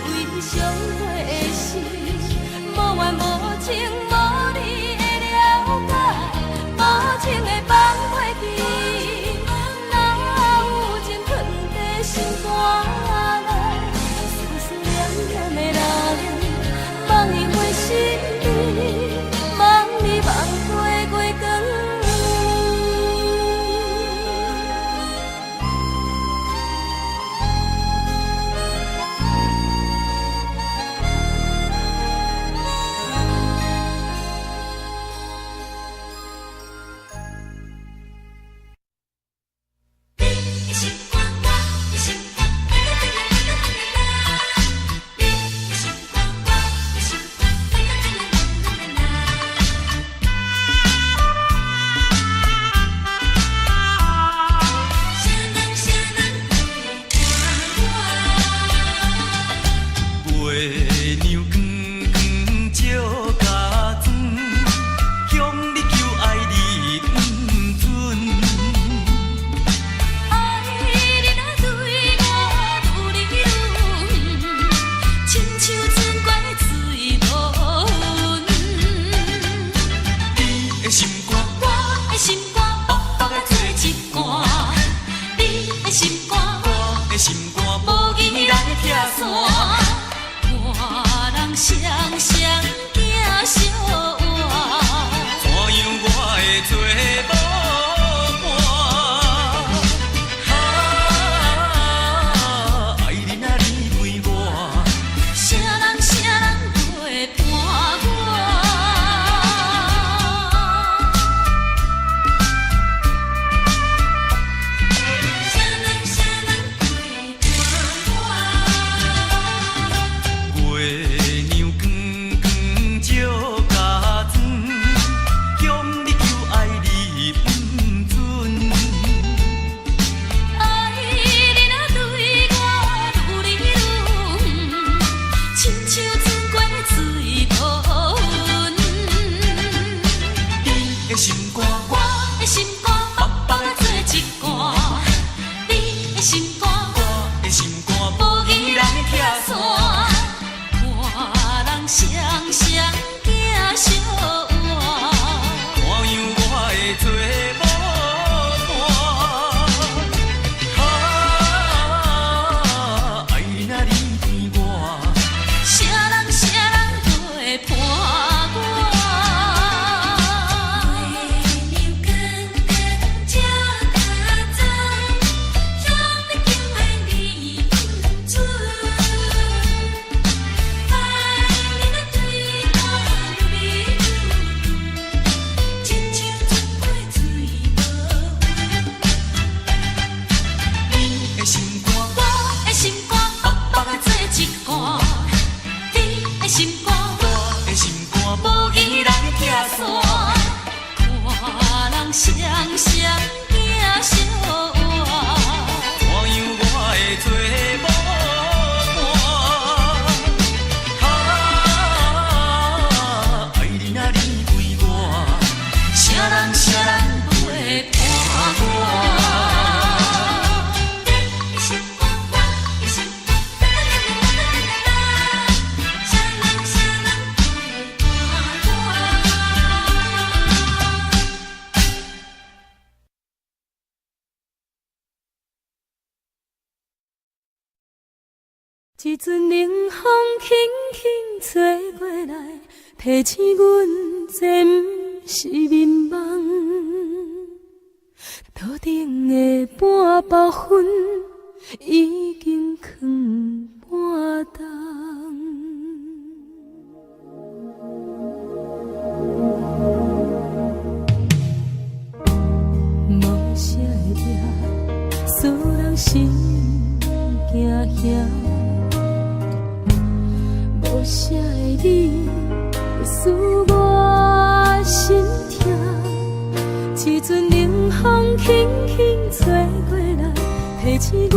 為傷過的心，無緣無情無你的了解，無情的放袂記，哪有情囥佇心肝內？思思念念的人，望伊回心里，望你望過月光暝。月娘光光照家庄，向你求愛你毋准。愛你若對我愈來愈遠，親像船過水無痕。你的心肝，我的心肝薄薄仔做一半，你的心肝我的心肝無義人拆散，看人雙雙行相活。怎樣我會做某伴？啊，愛你若你對我，啥人啥人陪伴我？啥人啥人陪伴我？月娘光光照家庄，向你求愛你毋准。愛你若對我愈來愈遠，親像船過水無痕。你的心肝，我的心肝薄薄仔做一半，你的心肝我的心肝無義人拆散，看人雙雙行相活。怎樣我會做某伴？啊，愛你若你對我，啥人啥人陪伴我？月娘光光照家庄，向你求愛你毋准。愛你若對我愈來愈遠，親像船過水無痕。你的心肝，我的心肝薄薄仔做一半，你的心肝我的心肝無義人拆散，看人雙雙行相活。怎樣我會做某伴？啊，愛你若你對我，啥人啥人陪伴我？你的心肝，我的心肝，啦啦啦啦啦啦啦，啥人啥人陪伴我？一陣冷風輕輕吹過來，提醒阮這毋是眠夢。桌頂的半包烟已經囥半冬。无声的夜，使人心惊吓。无無聲的你，會使我心疼。一陣冷風輕輕吹過來，提醒阮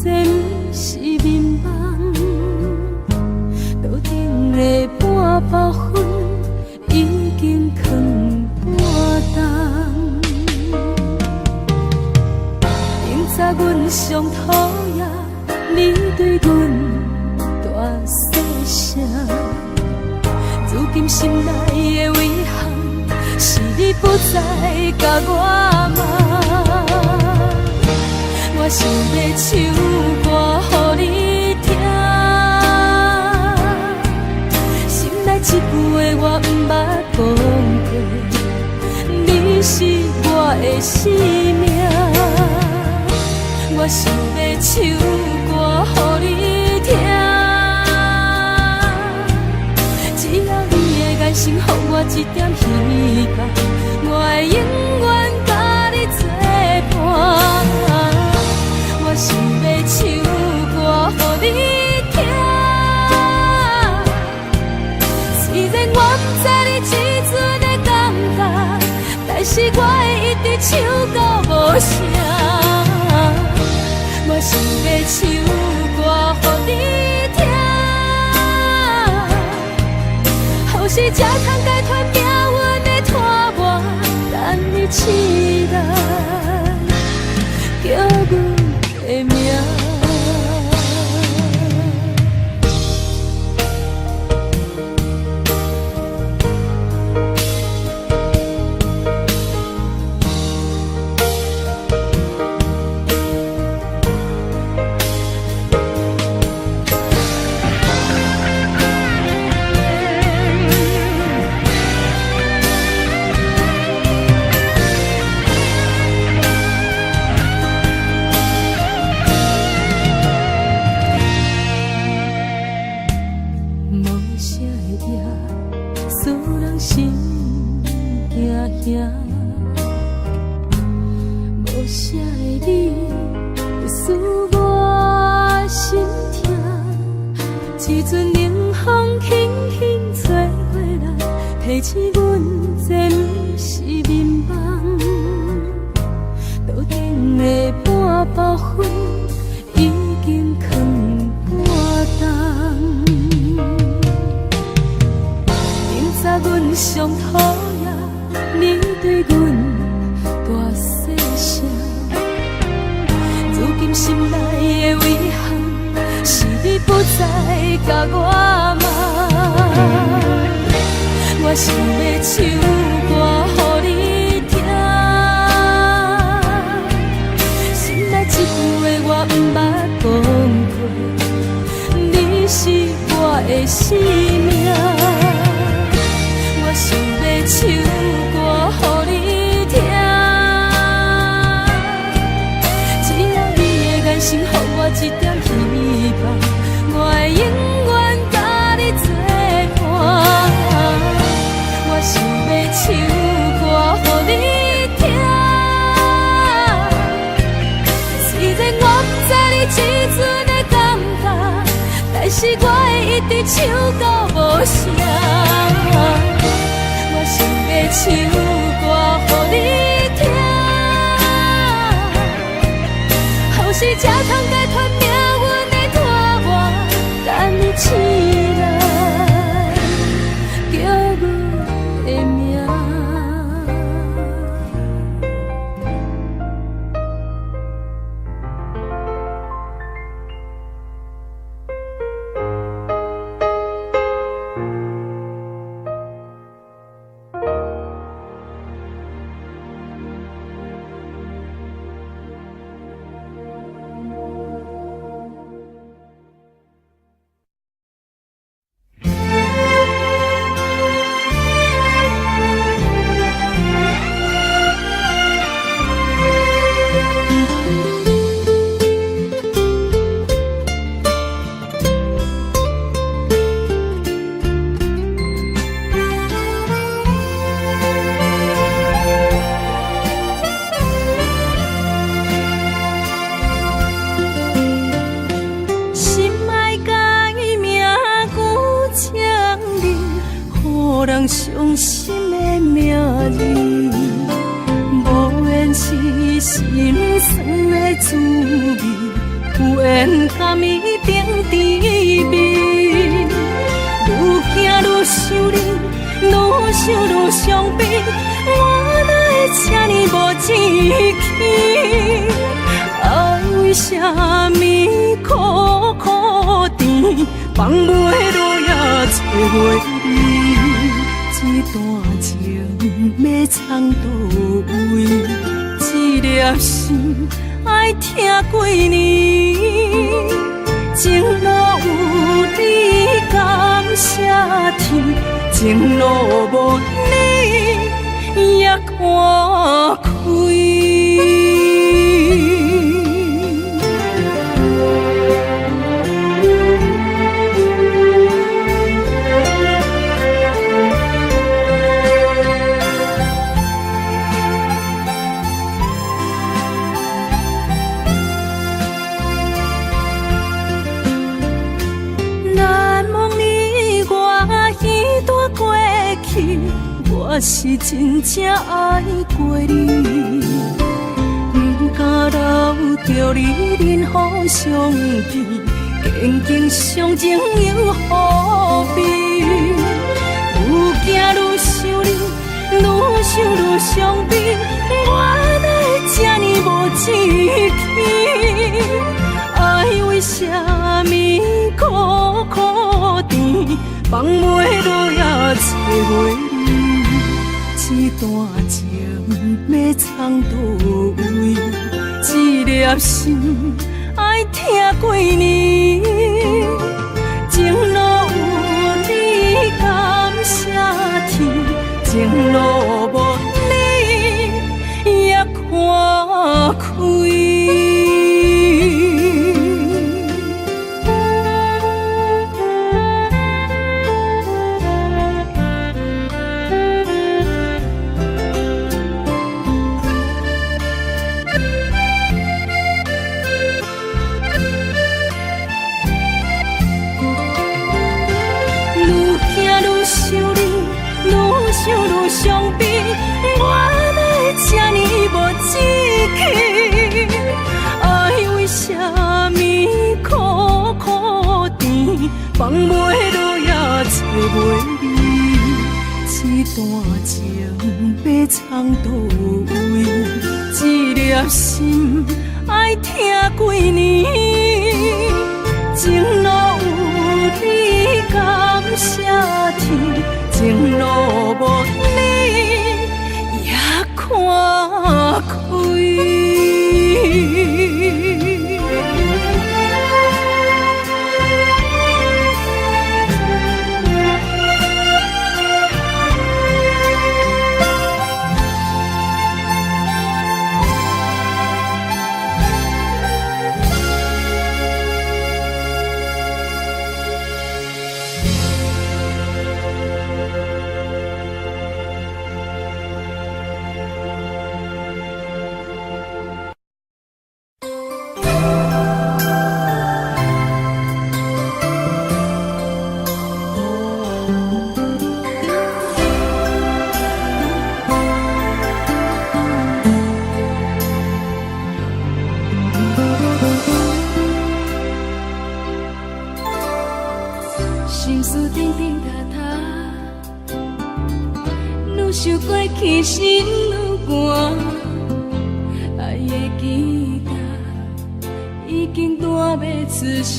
這毋是眠夢。桌頂的半包粉已經囥半冬。明早阮上討厭你對阮大細聲，如今心內的遺憾是你不再共我罵。我想欲唱歌予你聽，心內這句話我毋捌講過，你是我的生命。我想欲唱歌予你聽，只要你的眼神予我一點希望，我會永遠佮你作伴。我想欲唱歌予你聽，雖然我毋知你這陣的感覺，但是我會一直唱到無聲。我想欲唱歌予你聽，予是才通解脫命運的拖磨，等你起來叫阮的名。無聲的夜，使人心驚驚。無聲的你，會使我心疼。一陣冷風輕輕吹過來，提醒阮這毋是眠夢。桌頂的半包粉已經囥半冬。明早阮上討厭你對阮大細聲，如今心內的遺憾是你不再共我罵。我想欲唱歌予你聽，心內這句話我毋捌講過，你是我的生命。我想欲唱歌予你聽，只要你的眼神予我一點希望，我會永遠佮你作伴。我想欲唱歌予你聽，雖然我毋知你這陣的感覺，但是我會一直唱到無聲。我想欲唱歌予你聽，予是才通解脫命運的拖磨，等你起來叫阮的名。心的名字，無緣是心酸的滋味，有緣甘伊定甜蜜。愈行愈想你，愈想愈傷悲，我哪會這呢無志氣？愛為啥物苦苦甜，放袂落也找袂你？這段情欲藏佗位？這粒心愛疼幾年？情路有你感謝天，情路無你也看開。難忘你我彼段過去，我是真正愛過你，不敢留著你忍予傷悲，堅強傷情又何必？愈行愈想你，愈想愈傷悲，我哪會這呢無志氣？愛為啥物苦苦甜，放袂落也找袂你？這段情欲藏佗位？這粒心愛疼幾年？情路有你感謝天，情路無你也看開。愈行愈想你，愈想愈傷悲，我哪會這呢無志氣？愛為啥物苦苦甜，放袂落也找袂你？這段情欲藏佗位？這粒心愛疼幾年？情路有你感謝天，情路無你也看開。心事叮叮答答，愈想過去心愈寒，愛的期待已經彈袂出聲，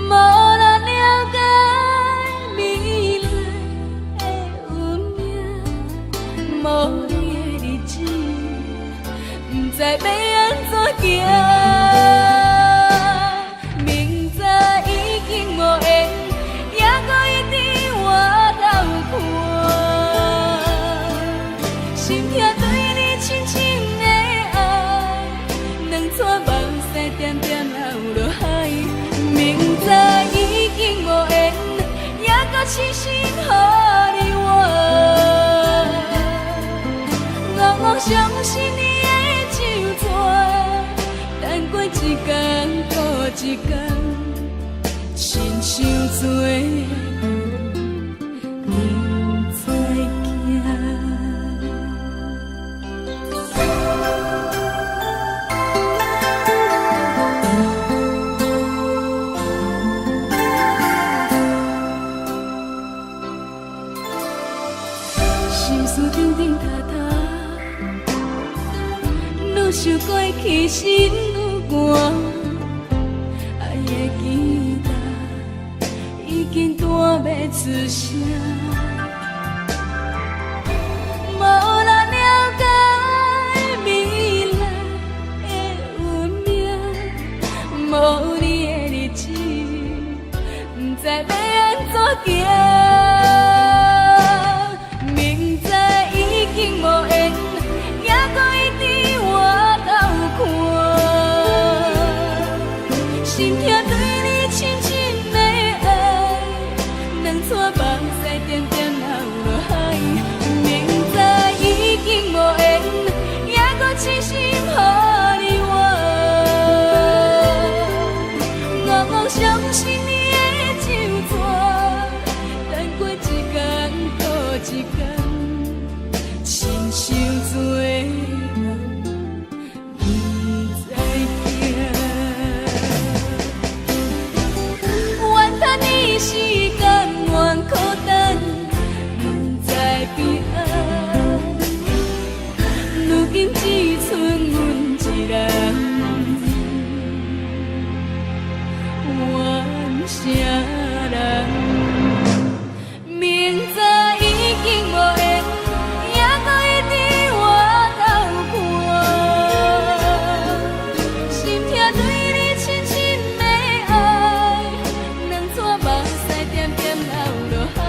無人了解美麗的運命，無你的日子，不知欲按怎行。明知已經無緣，猶閣一直回頭看，心痛對你深深的愛，兩撮目屎點點流落海。明知已經無緣，猶閣痴心予你怨，戆戆相信你的手逝，等過一工閣一工，親像做顶跤頭，愈想過去心愈寒，愛的吉他已經彈袂出聲。無人了解未來的運命，無你的日子，毋知欲按怎行。明知已經無緣，猶閣一直回頭看，心痛對你深深的愛，兩撮目屎點點流落海。明知已經無緣，猶閣癡心予你怨。戆戆相信你的手紙，等過一工閣一工，親像做夢，毋知行。怨叹你是甘愿苦等，毋知彼岸。如今只賰阮一人，怨啥人？明知已經無緣，猶閣一直回頭看，心痛對你深深的愛，兩撮目屎點點流落海。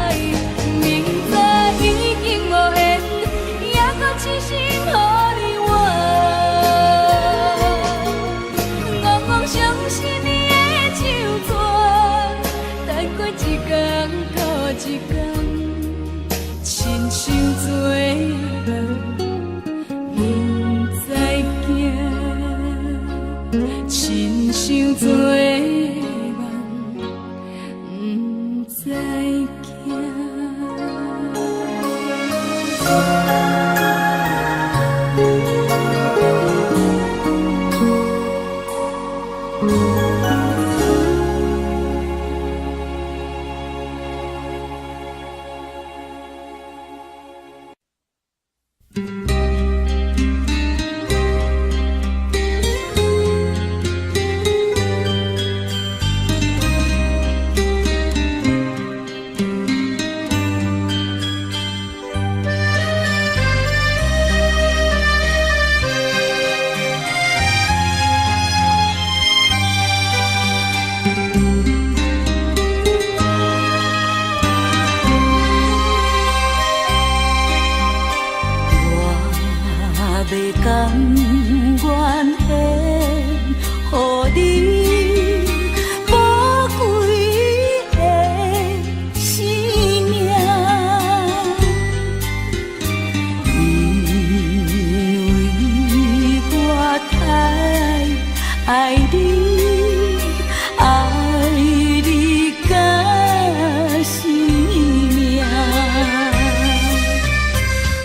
明知已經無緣，猶閣癡心予你怨。戆戆相信你的手紙，等過一工閣一工，親像做夢，毋知行，親像做夢，毋知行。我欲甘願獻予你寶貴的生命，因為我太愛你，愛你到生命。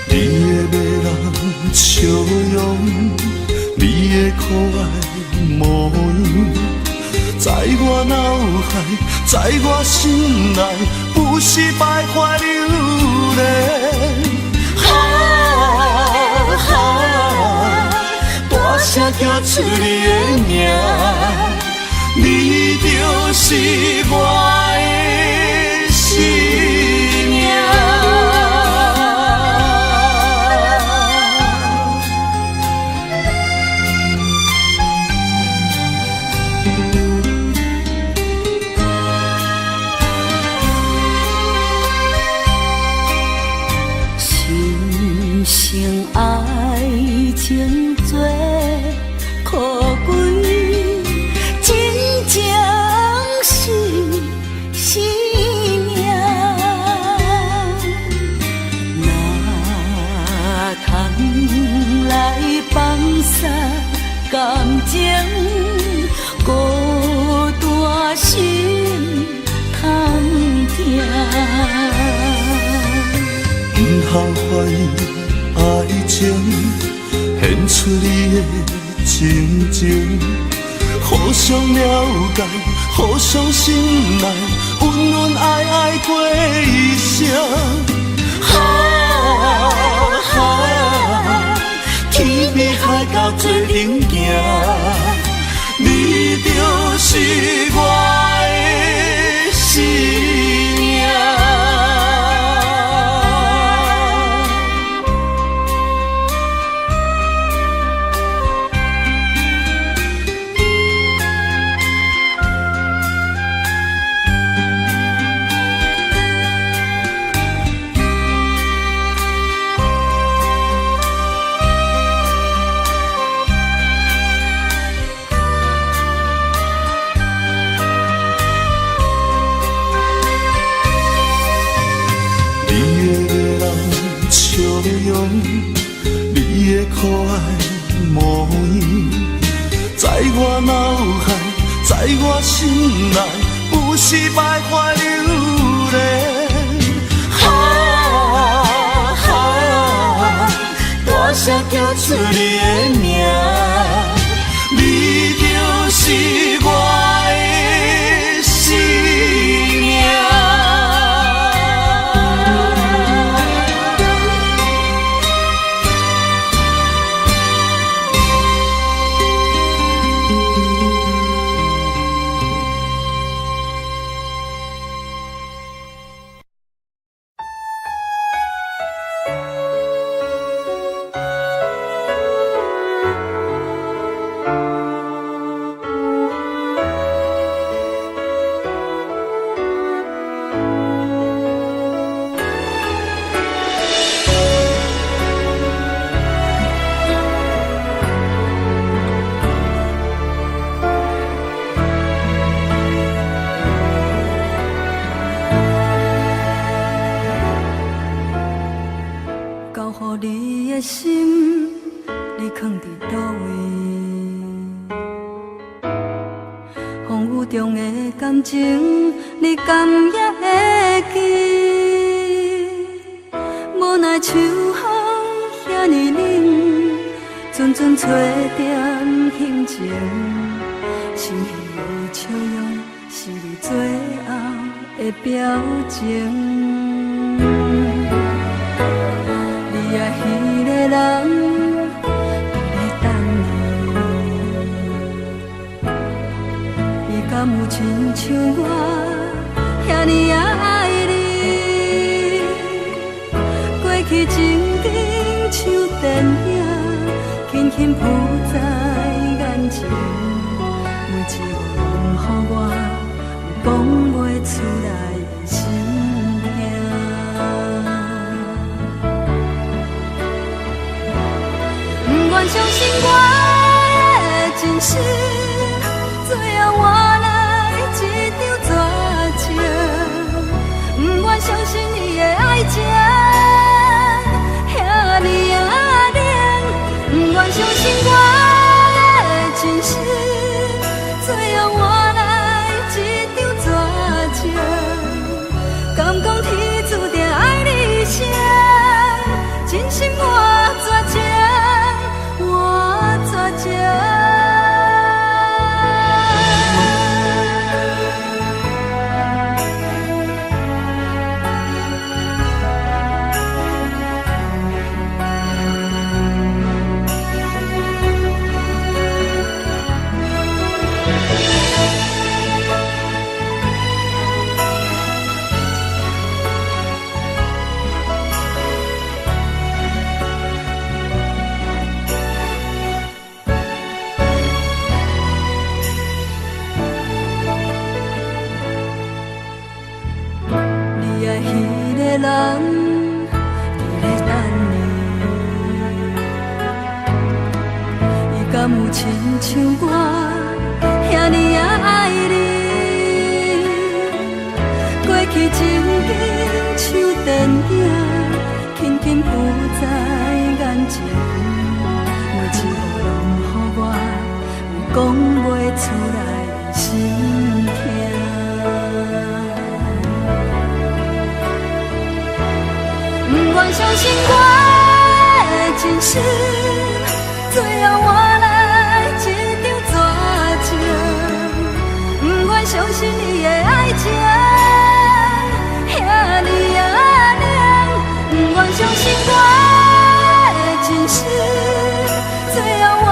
你的迷人笑容，你的可愛模樣，在我腦海，在我心內，不是徘徊流連。哈哈，大聲叫出你的名，你就是我的生命。深深愛情最可貴，真情是生命。哪通來放捨感情，孤單心通疼。毋通懷疑愛情，獻出你的真情，互相了解，互相信賴，恩恩愛愛過一生。哈哈，做阵行，你就是我的生命。你的迷人笑容，你的可爱模样，在我脑海，在我心内，不是徘徊流连。啊啊！大声叫出你的名，你就是我的生命。交予你的心，你藏伫佗位？风雨中的感情，你敢也会记？无奈秋风遐尔冷，阵阵吹点心情，深彼的笑容是你最后的表情。你爱彼个人伫咧等你，伊敢有亲像我遐尔仔爱你？过去情景像电影，轻轻浮在眼前，每一幕拢予我有讲袂出来的心痛。不愿相信我的真心，最后换来一场绝情。不愿相信伊的爱情遐尔仔冷，不愿相信我的真心，最后换来一场绝情。敢讲天注定爱你谁？真心换绝情，换绝情。你爱彼个人伫咧等你，伊敢有亲像我遐尔仔爱你？过去情景像电影，轻轻浮在眼前，每一幕拢予我有讲袂出来的心痛。不愿相信我的真心，最后换来一场绝情。不愿相信伊的爱情遐尔仔冷，不愿相信我的真心，最后换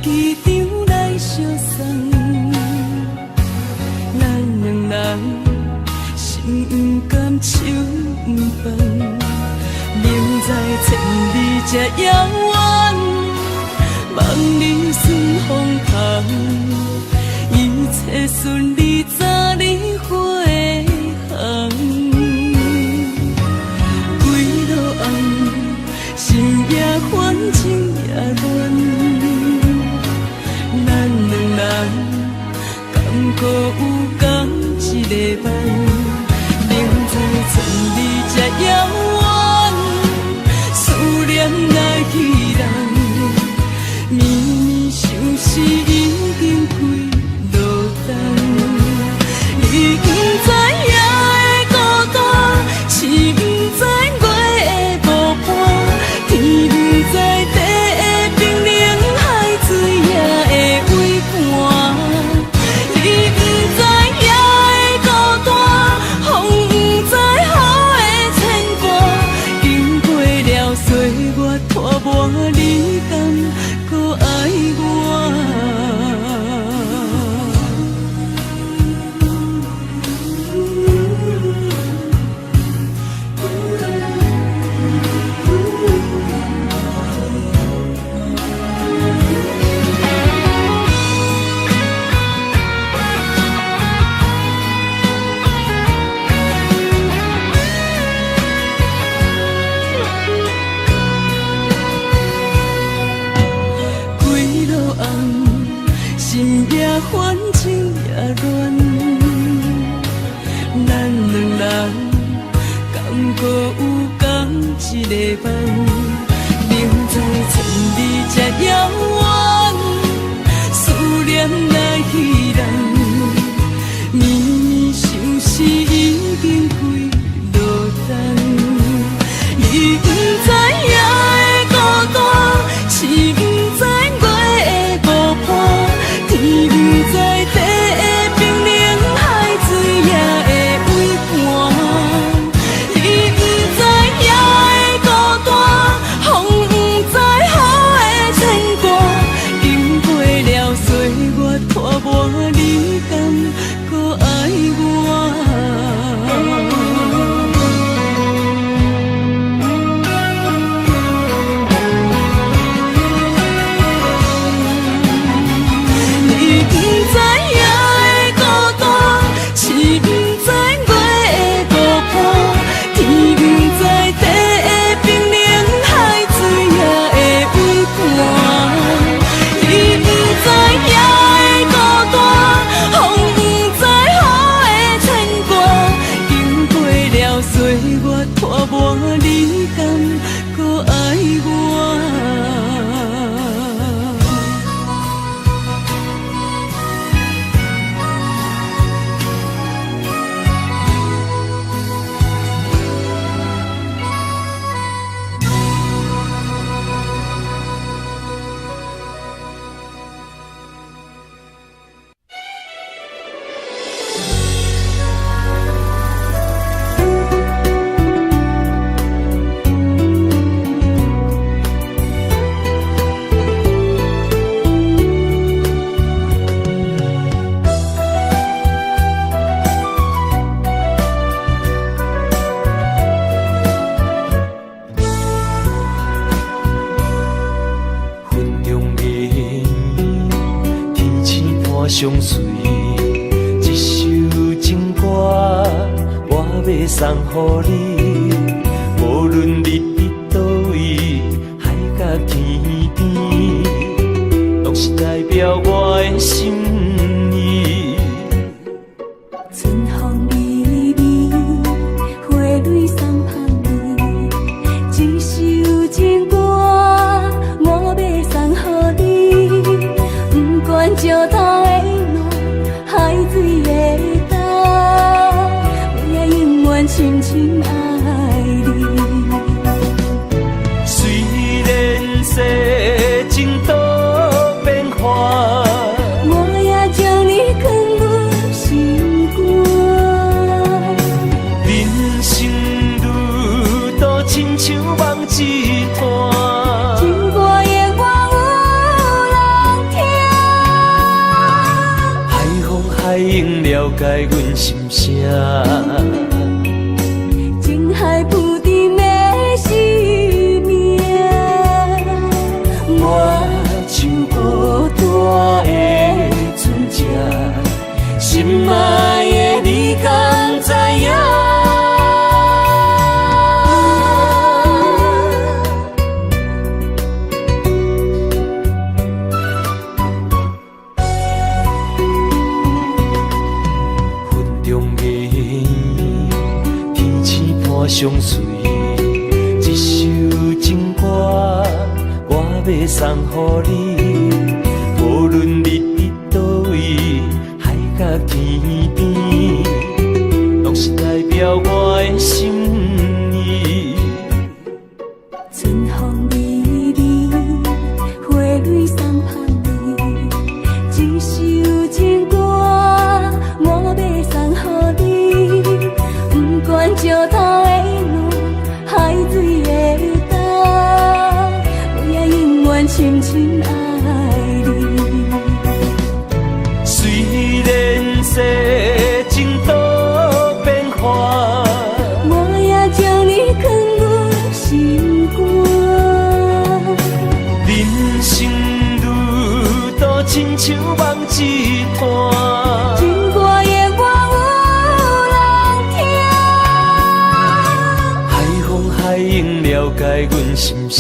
機場來相送。咱兩人心毋甘手毋放，明知千里這遙遠，望你順風帆，一切順利早日飛航。歸落暗，心也煩，情也亂，咱兩人敢閣有仝一个夢？明知千里這遙遠，思念來彼人，绵绵相思已經幾落冬。你不知夜的孤單，星不知月的無伴，天不知地的冰冷，海水也會畏寒。你不知夜的孤單，風不知雨的牽掛，經過了歲月拖磨，你敢閣愛我？歸落暗，心也煩，情也亂，咱兩人敢閣有仝一个夢？明知千里這遙遠，思念來彼人，绵绵相思已經幾落冬。你不知夜的孤單，星不知月的無伴，天不知地的冰冷，海水也會畏寒。你不知夜的孤單，風不知雨的牽掛，經過了歲月拖磨，你敢閣愛我？你不知夜的孤單，星不知月的無伴，天不知地的冰冷，海水也會畏寒。你不知夜的孤單，風不知雨的牽掛，經過了歲月拖磨，你敢閣愛我？云中绵绵，天星伴相随。这首情歌，我欲送予你。无论你佇佗位，海角天邊，攏是代表我的心意。春風微微，花蕊送芳味。這首情歌，我欲送予你。不管石頭會爛，海水會干，我也永遠深深愛你。雖然世情多變幻，我也將你囥阮心肝。人生旅途親像夢一段。情歌永遠有人聽。情海浮沉的生命。我像孤單的船隻，心愛的你敢知影？云中的天星伴相随，这首情歌我欲送予你。無論你佇佗位，海角天邊，攏是代表我的心意。春風微微，花蕊送芳味，這首情歌我欲送予你。不管石頭會軟，海水會干，我也永遠深深愛你。雖然世情多變幻，我也將你囥阮心肝。人生路途親像夢一段，情歌永遠有人聽。海風海湧了解阮心聲。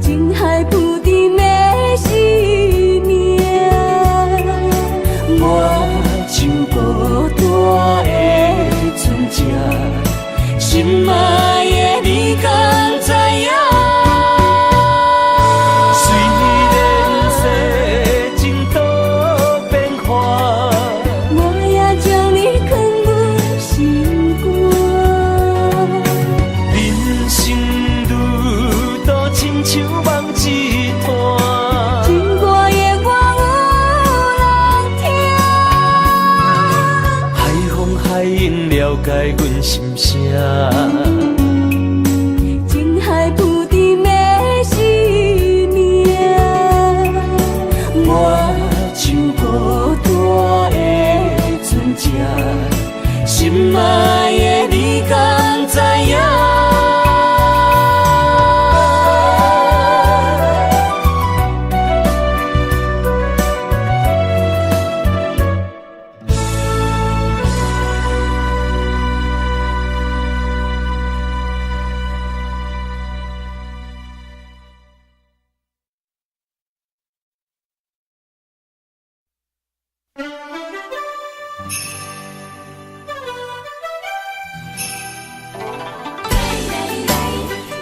情海浮沉的生命。我像孤單的船隻，心愛的你敢知影？雖然世情多變幻，我也將你囥阮心肝。人生路途親像夢一段，情歌永遠有人聽。海風海湧了解阮心聲。情海浮沉的生命。我像孤單的船隻，心愛的你敢知影？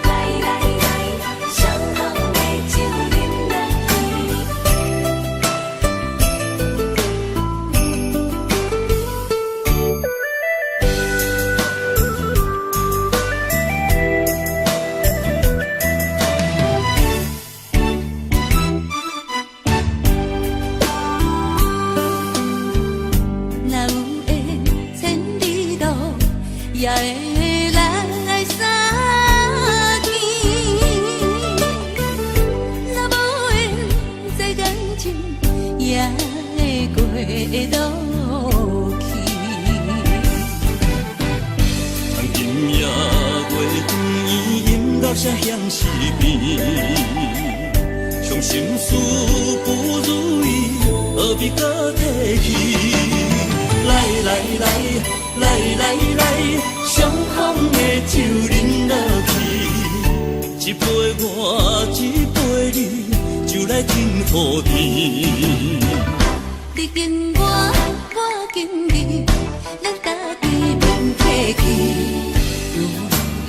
來來來，雙方的酒啉落去。若有緣千里路，也會來相見。若無緣在感情，也會過落去。趁今夜月圓，音樂聲響四边，将心事不如意，何必阁提起？來來來來來來，雙方的酒啉落去，一杯我，一杯你，酒來天予甜。你敬我，我敬你，咱家己免客氣。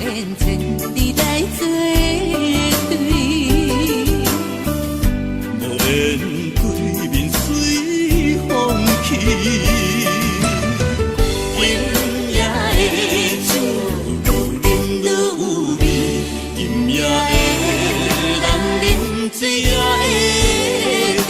有緣千里來做對，無緣對面隨風去。今夜的酒愈啉愈有味，今夜的人啉醉也會甜。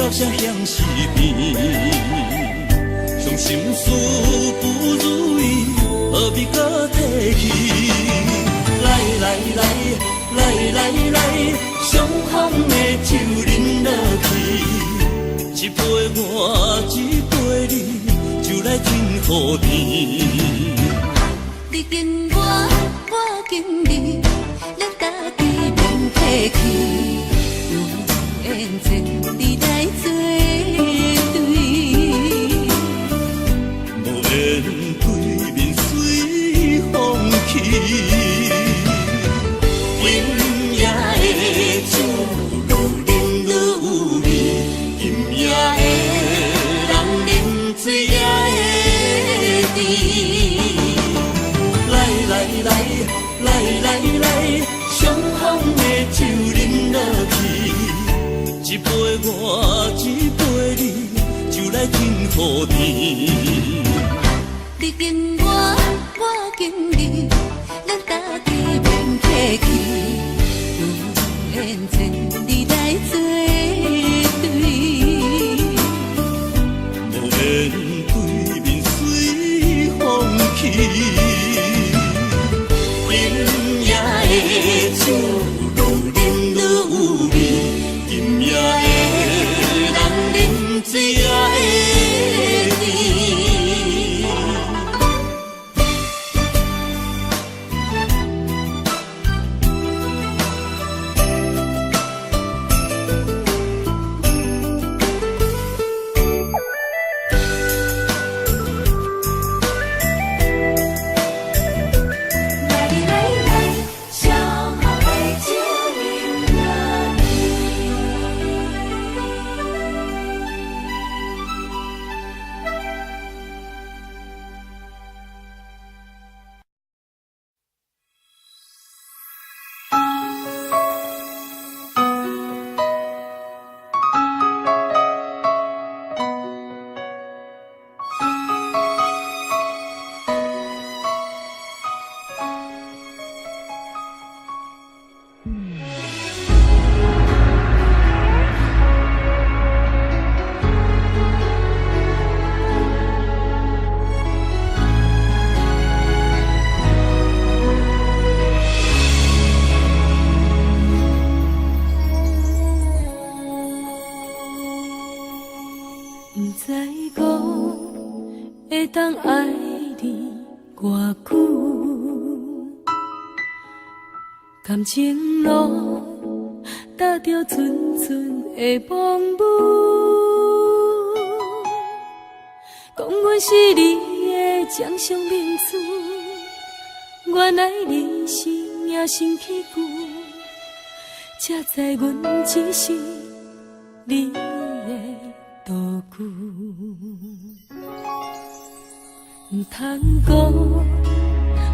目声嫌是甜。伤心事不如意，何必阁提起？来来来来来来，上风的酒啉落去，一杯我一杯你，酒来天予甜。你敬我，我敬你，咱家己免客气，有缘千里来做对，无缘对面随风去。今夜的酒愈饮愈有味，今夜的人饮醉也会甜。来来来来来来，上风的酒啉落去，一杯我一杯你，酒来天予甜。你敬我，我敬你，咱家己免客气，有缘千里来做对，无缘对面随风去。今夜的酒愈饮愈有味，今夜的人饮醉也会甜。来来来，上好的酒饮落去。毋知讲会当爱你偌久，感情路踏著阵阵的风雨，讲阮是你的掌上明珠，原来你是隐身器具，才知阮只是你的道具。毋通讲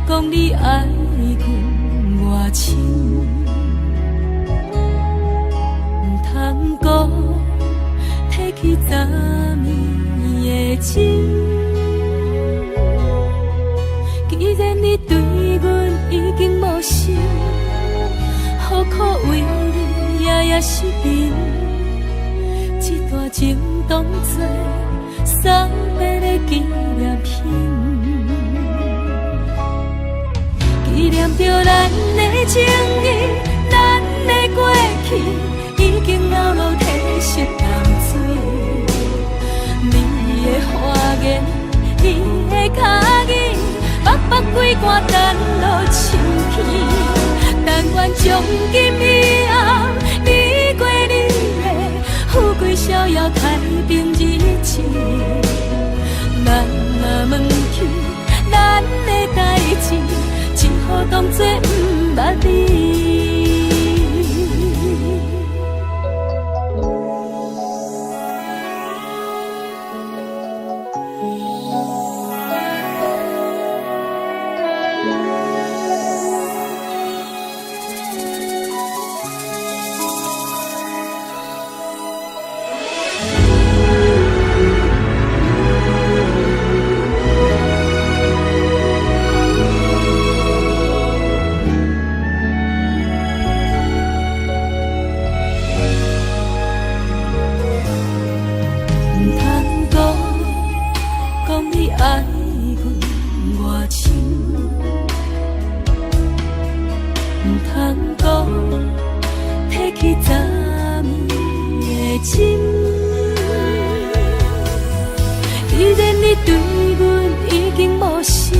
讲你爱阮偌深，毋通讲提起昨暝的情。既然你对阮已经无心，何苦为你夜夜失眠？这段情当作送别的纪念品，纪念著咱的情谊，咱的过去，已经流落褪色淡水。你的花言，你的脚印，目目规罐等落深去。但愿从今以后，你过你的，富贵逍遥太平日子。咱若问起咱的代誌，只好當作毋捌你。對阮已經無心，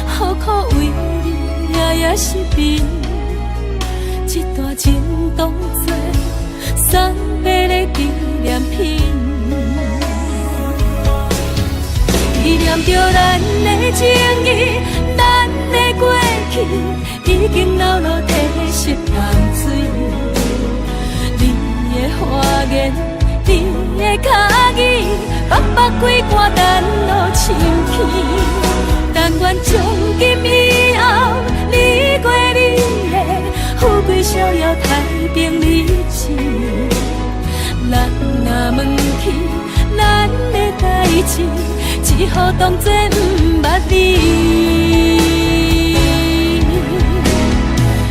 何苦為你夜夜失眠？這段情當作送予的紀念品。紀念著咱的情誼，咱的過去，已經流落褪色淡水。你的花言，你的跤語，腹目規寒等落深去。但願從今以後，你過你的，富貴逍遙太平日子。人若問起咱的代誌，只好當作毋捌你。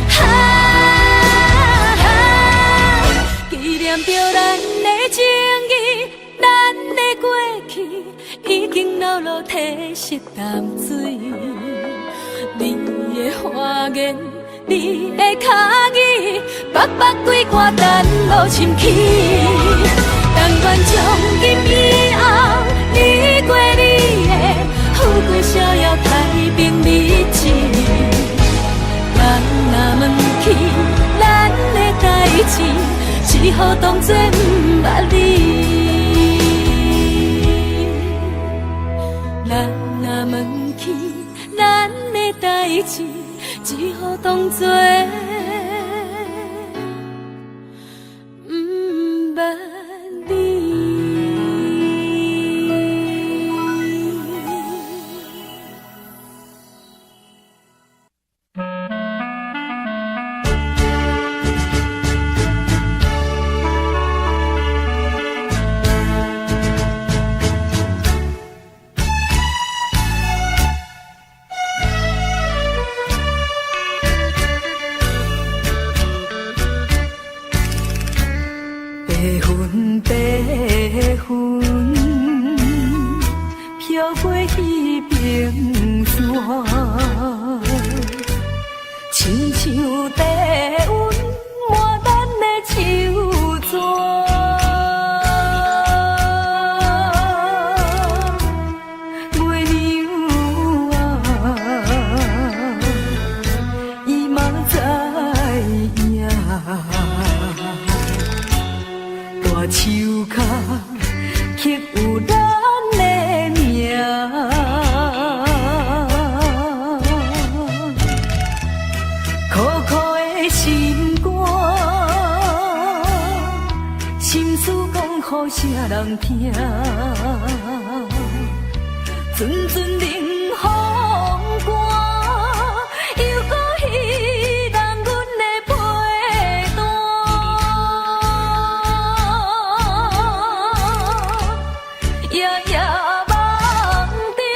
哈，紀念著咱的情誼，咱的過去，已經流落褪色淡水。你的花言，你的跤語，腹目規寒等落深去。但願從今以後，你過你的，富貴逍遙太平日子。人若問起咱的代誌，只好當作毋捌你。人若問起咱的代誌，只好當作毋捌你。白云白云，飘过彼边山，亲像地温满咱的手纸。月娘啊，伊嘛知影。大树跤刻有咱的名，苦苦的心肝，心事讲予啥人听？阵阵冷风寒，又阁彼人阮的被单。夜夜梦中，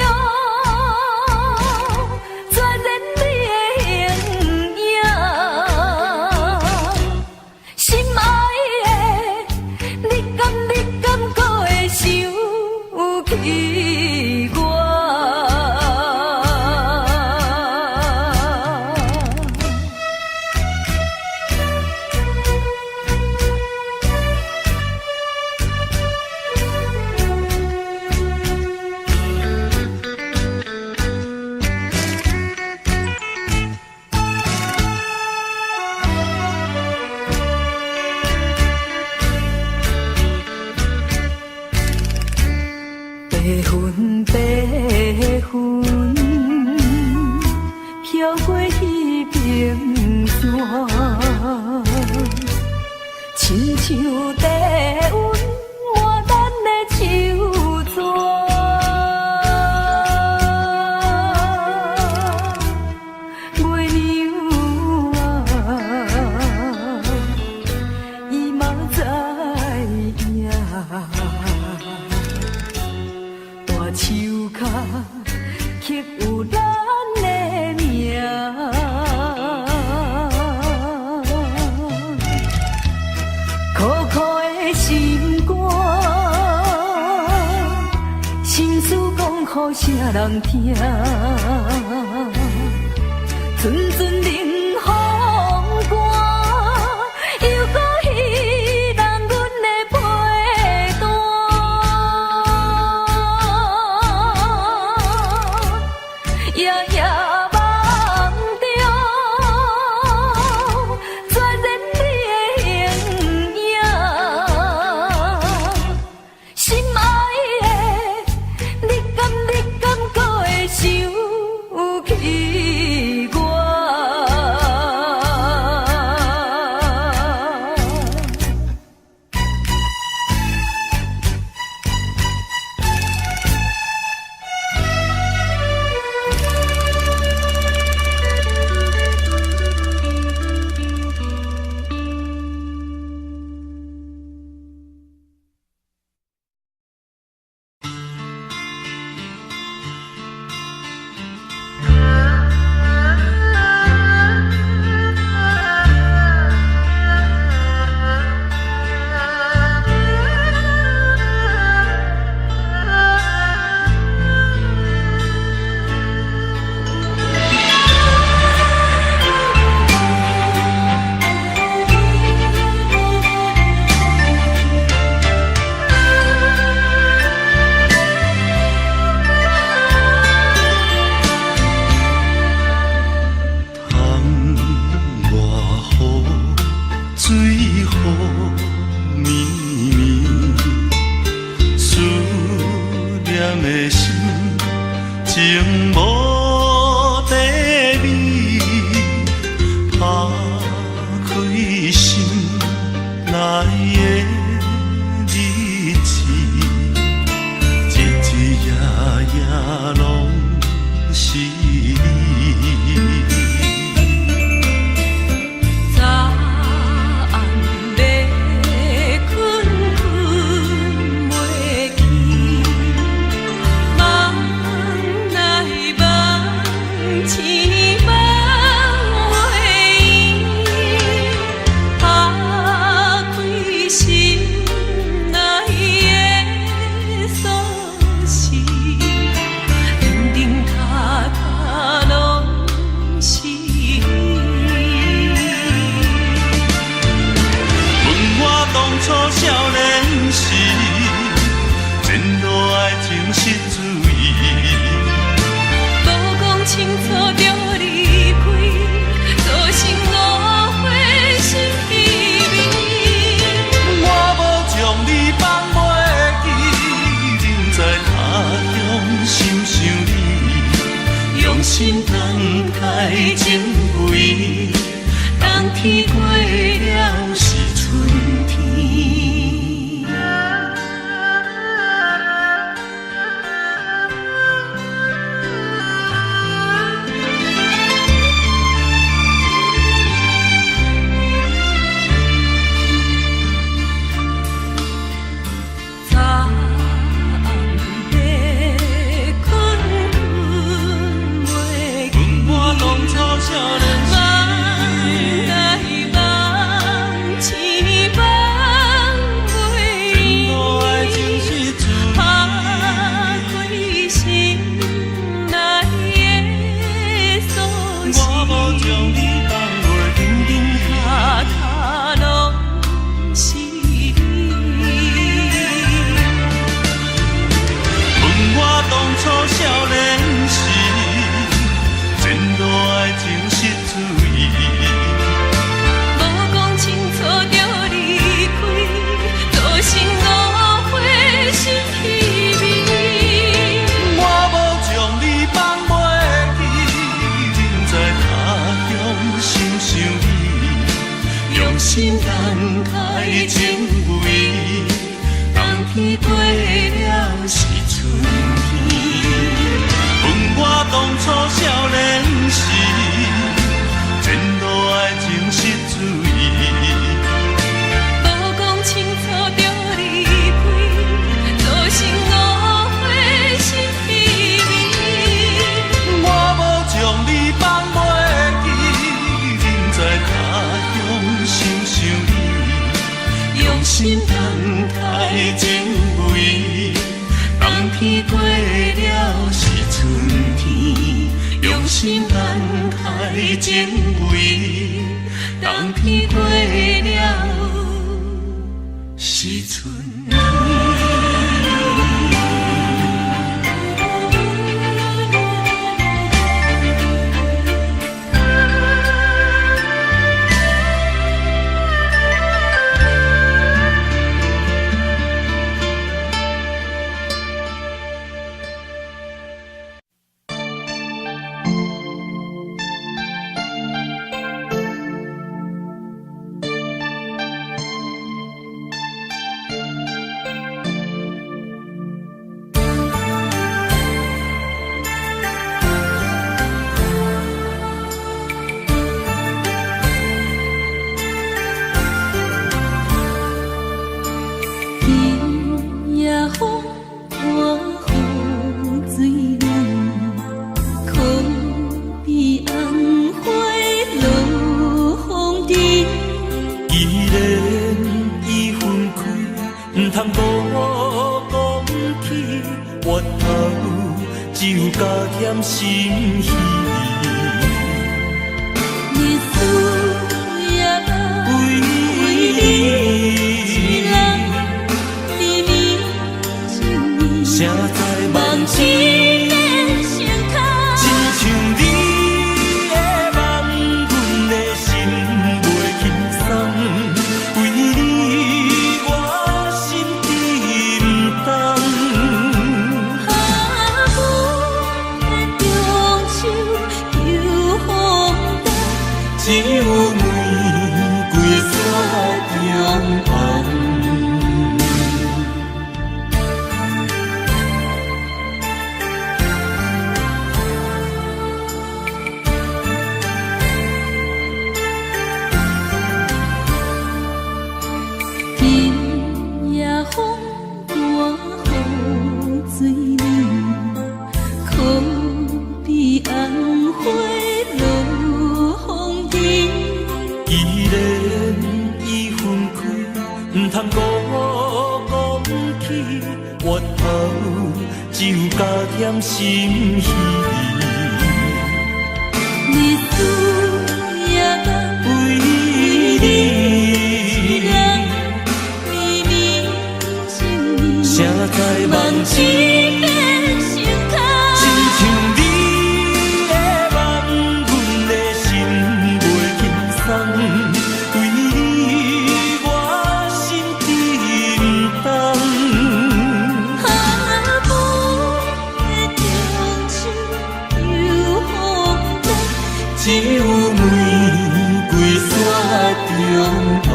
全然你的形影。心爱的，你敢阁会想起我？白云白云，飘过彼边山，亲像地温满咱的手纸。月娘啊，伊嘛知影。大树跤刻有咱的名，苦苦的心肝，心事讲予啥人聽？陣陣冷風寒，又閣彼人阮的被單。的心，情無地味，拍開心內的日子，日日夜夜攏是你。早暗欲睏，睏袂去，夢內夢，醒夢袂圓，拍開心內的鎖匙，叮叮踏踏攏是你。問我當初少年時，前路愛情失注意，無講清楚就離開，造成誤會心稀微。我無將你放袂記，人在他鄉心想你，用心等待情味，冬天過了是春天。早暗欲睏，睏袂問我當初少年時，夢內夢，醒夢前路愛情袂失注拍意，開心內的鎖我匙，無將你放袂叮叮記。踏踏攏是你。問我當初少年時，前路愛情失注意，無講清楚就離開，造成誤會心稀微。我無將你放袂記，人在他鄉心想你，用心等待情味，冬天過了是春天。問我當初少年時，前路愛情失注意，無講清楚就離開，造成誤會心稀微。我無將你放袂記，人在他鄉心想你，用心等待情味，冬天過了是春天。用心等待情味，冬天過了是春天。今夜風伴雨水冷，可比紅花落紅塵。既然已分開，毋通閣講起，回頭只有加添心虚。日思夜夢為為你你一人绵绵情意，誰在梦梦一个星空。亲像你的梦，阮的心袂輕鬆。為你，我心沉重。啊，月头酒加添心虚。日子夜梦为你，一人绵绵情意，谁在梦梦中？一变成空。亲像你的梦，阮的心袂轻松。为你，我心沉重。啊，晡的中秋又风冬，只有玫瑰雪中红。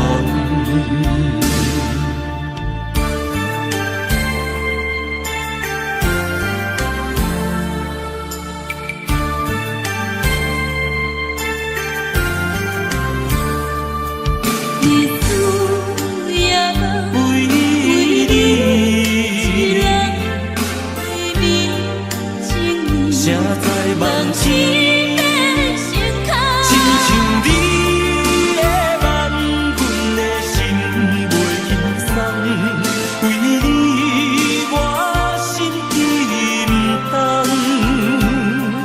日子夜梦为你，一人绵绵情意，谁在梦梦中？一变成空。亲像你的梦，阮的心袂轻松。为你，我心沉重。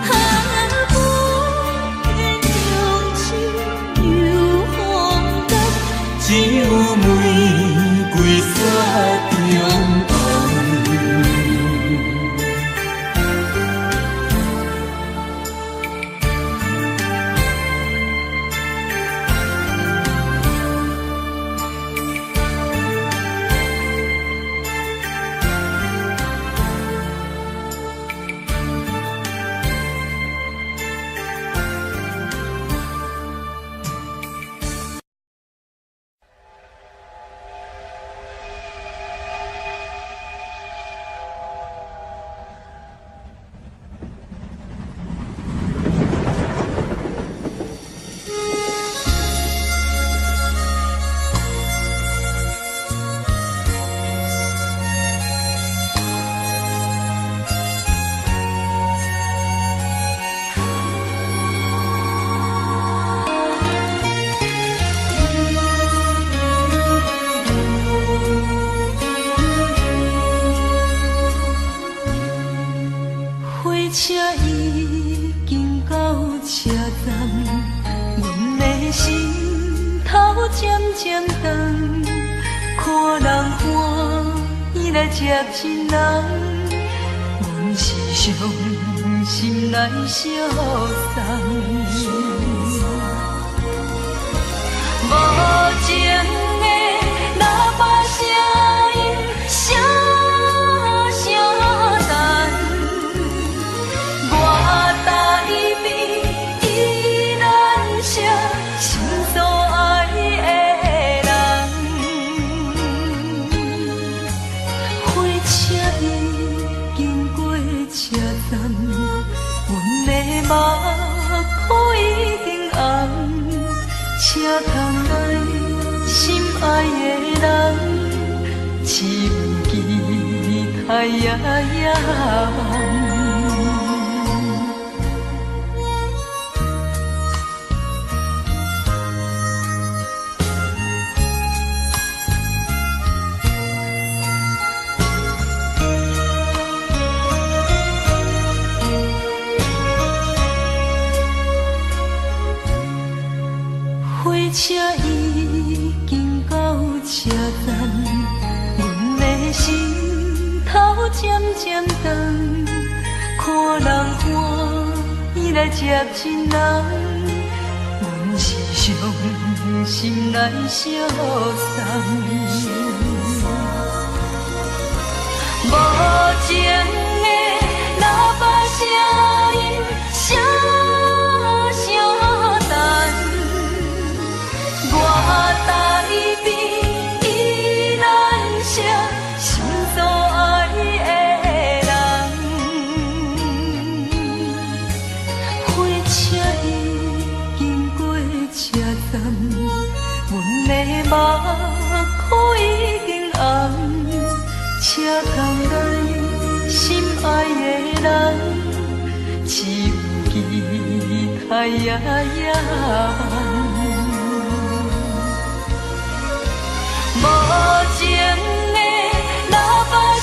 啊，晡的中秋又风冬，只有玫瑰雪中红。火车已经到车站，阮的心头渐渐重，看人欢喜来接亲人，阮是伤心来相送。无情的喇叭声音，声声等。我台边依然是心所爱的人。火车已经过车站，阮的目眶已经红。车窗内心爱的人，深期待夜夜梦。火车已经到车站，阮的心头渐渐重，看人欢喜来接亲人，阮是伤心来相送。无情的喇叭声音，声声等。我台边依然是心所爱的人。火车已经过车站，阮的目眶已经红。车窗内心爱的人，深期待夜夜梦。无情的喇叭声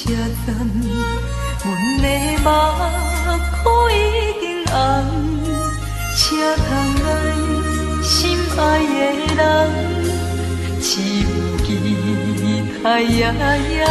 車站，阮的目眶已經紅，車窗內心愛的人，只有期待夜夜夢。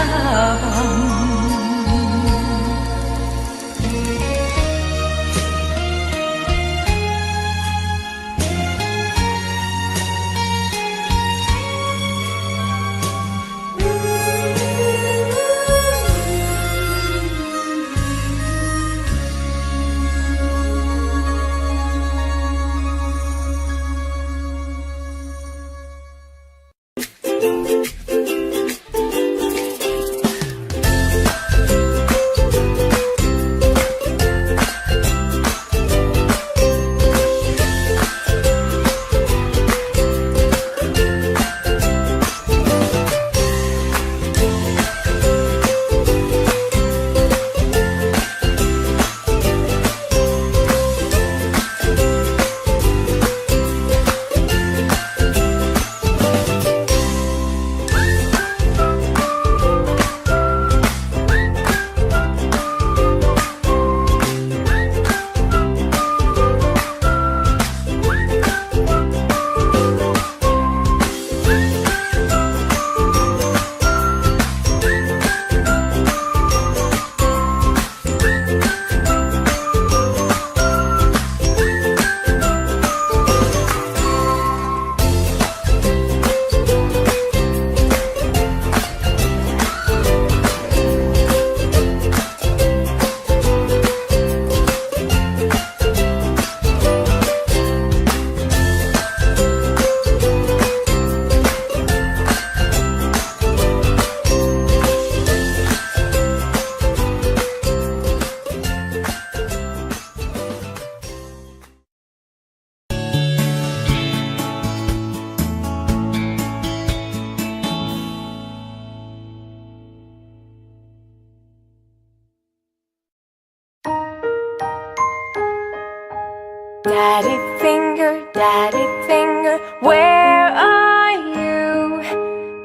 Daddy finger, daddy finger, where are you?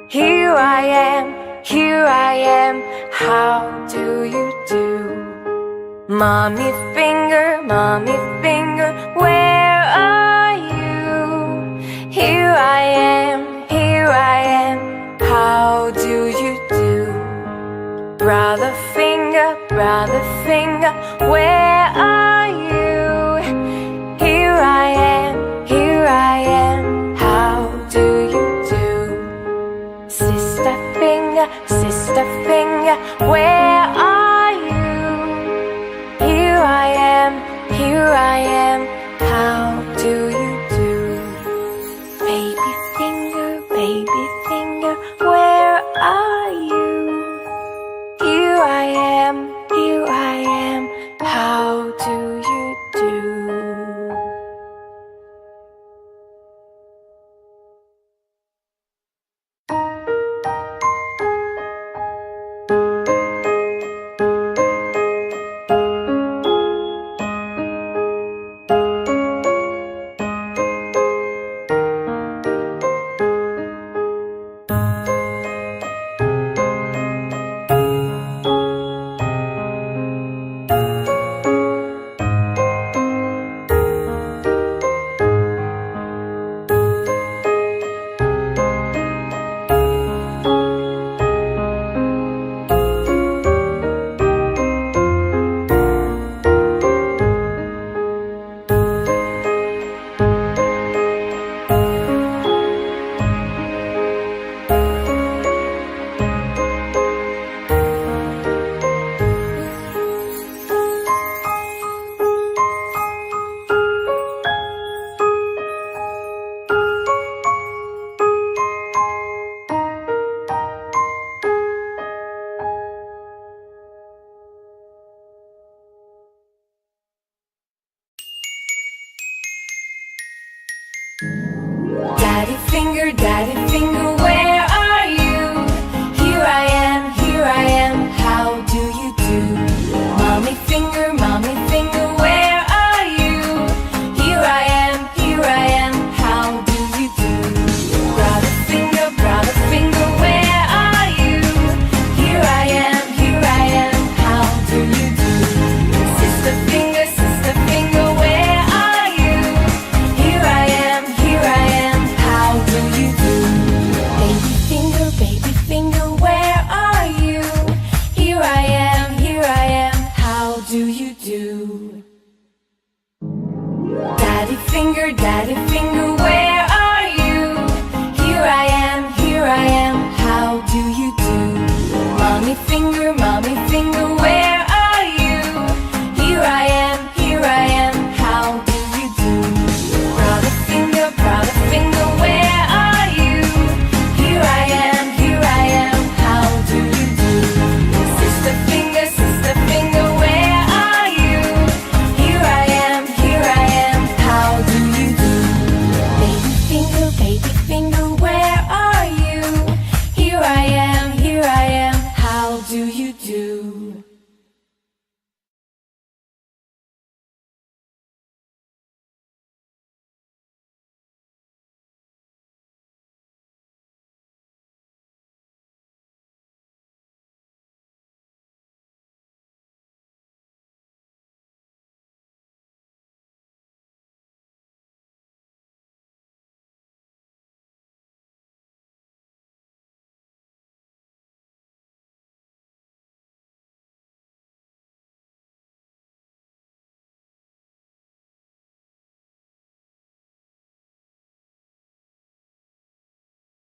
Here I am, here I am, how do you do? Mommy finger, mommy finger, where are you? Here I am, here I am, how do you do? Brother finger, brother finger, where are you? Here I am, here I am, how do you do? Sister finger, sister finger, where are you? Here I am, here I am, how do you do? Baby finger, baby finger, where are you? Here I am, here I am, how do you do? Daddy finger, daddy finger,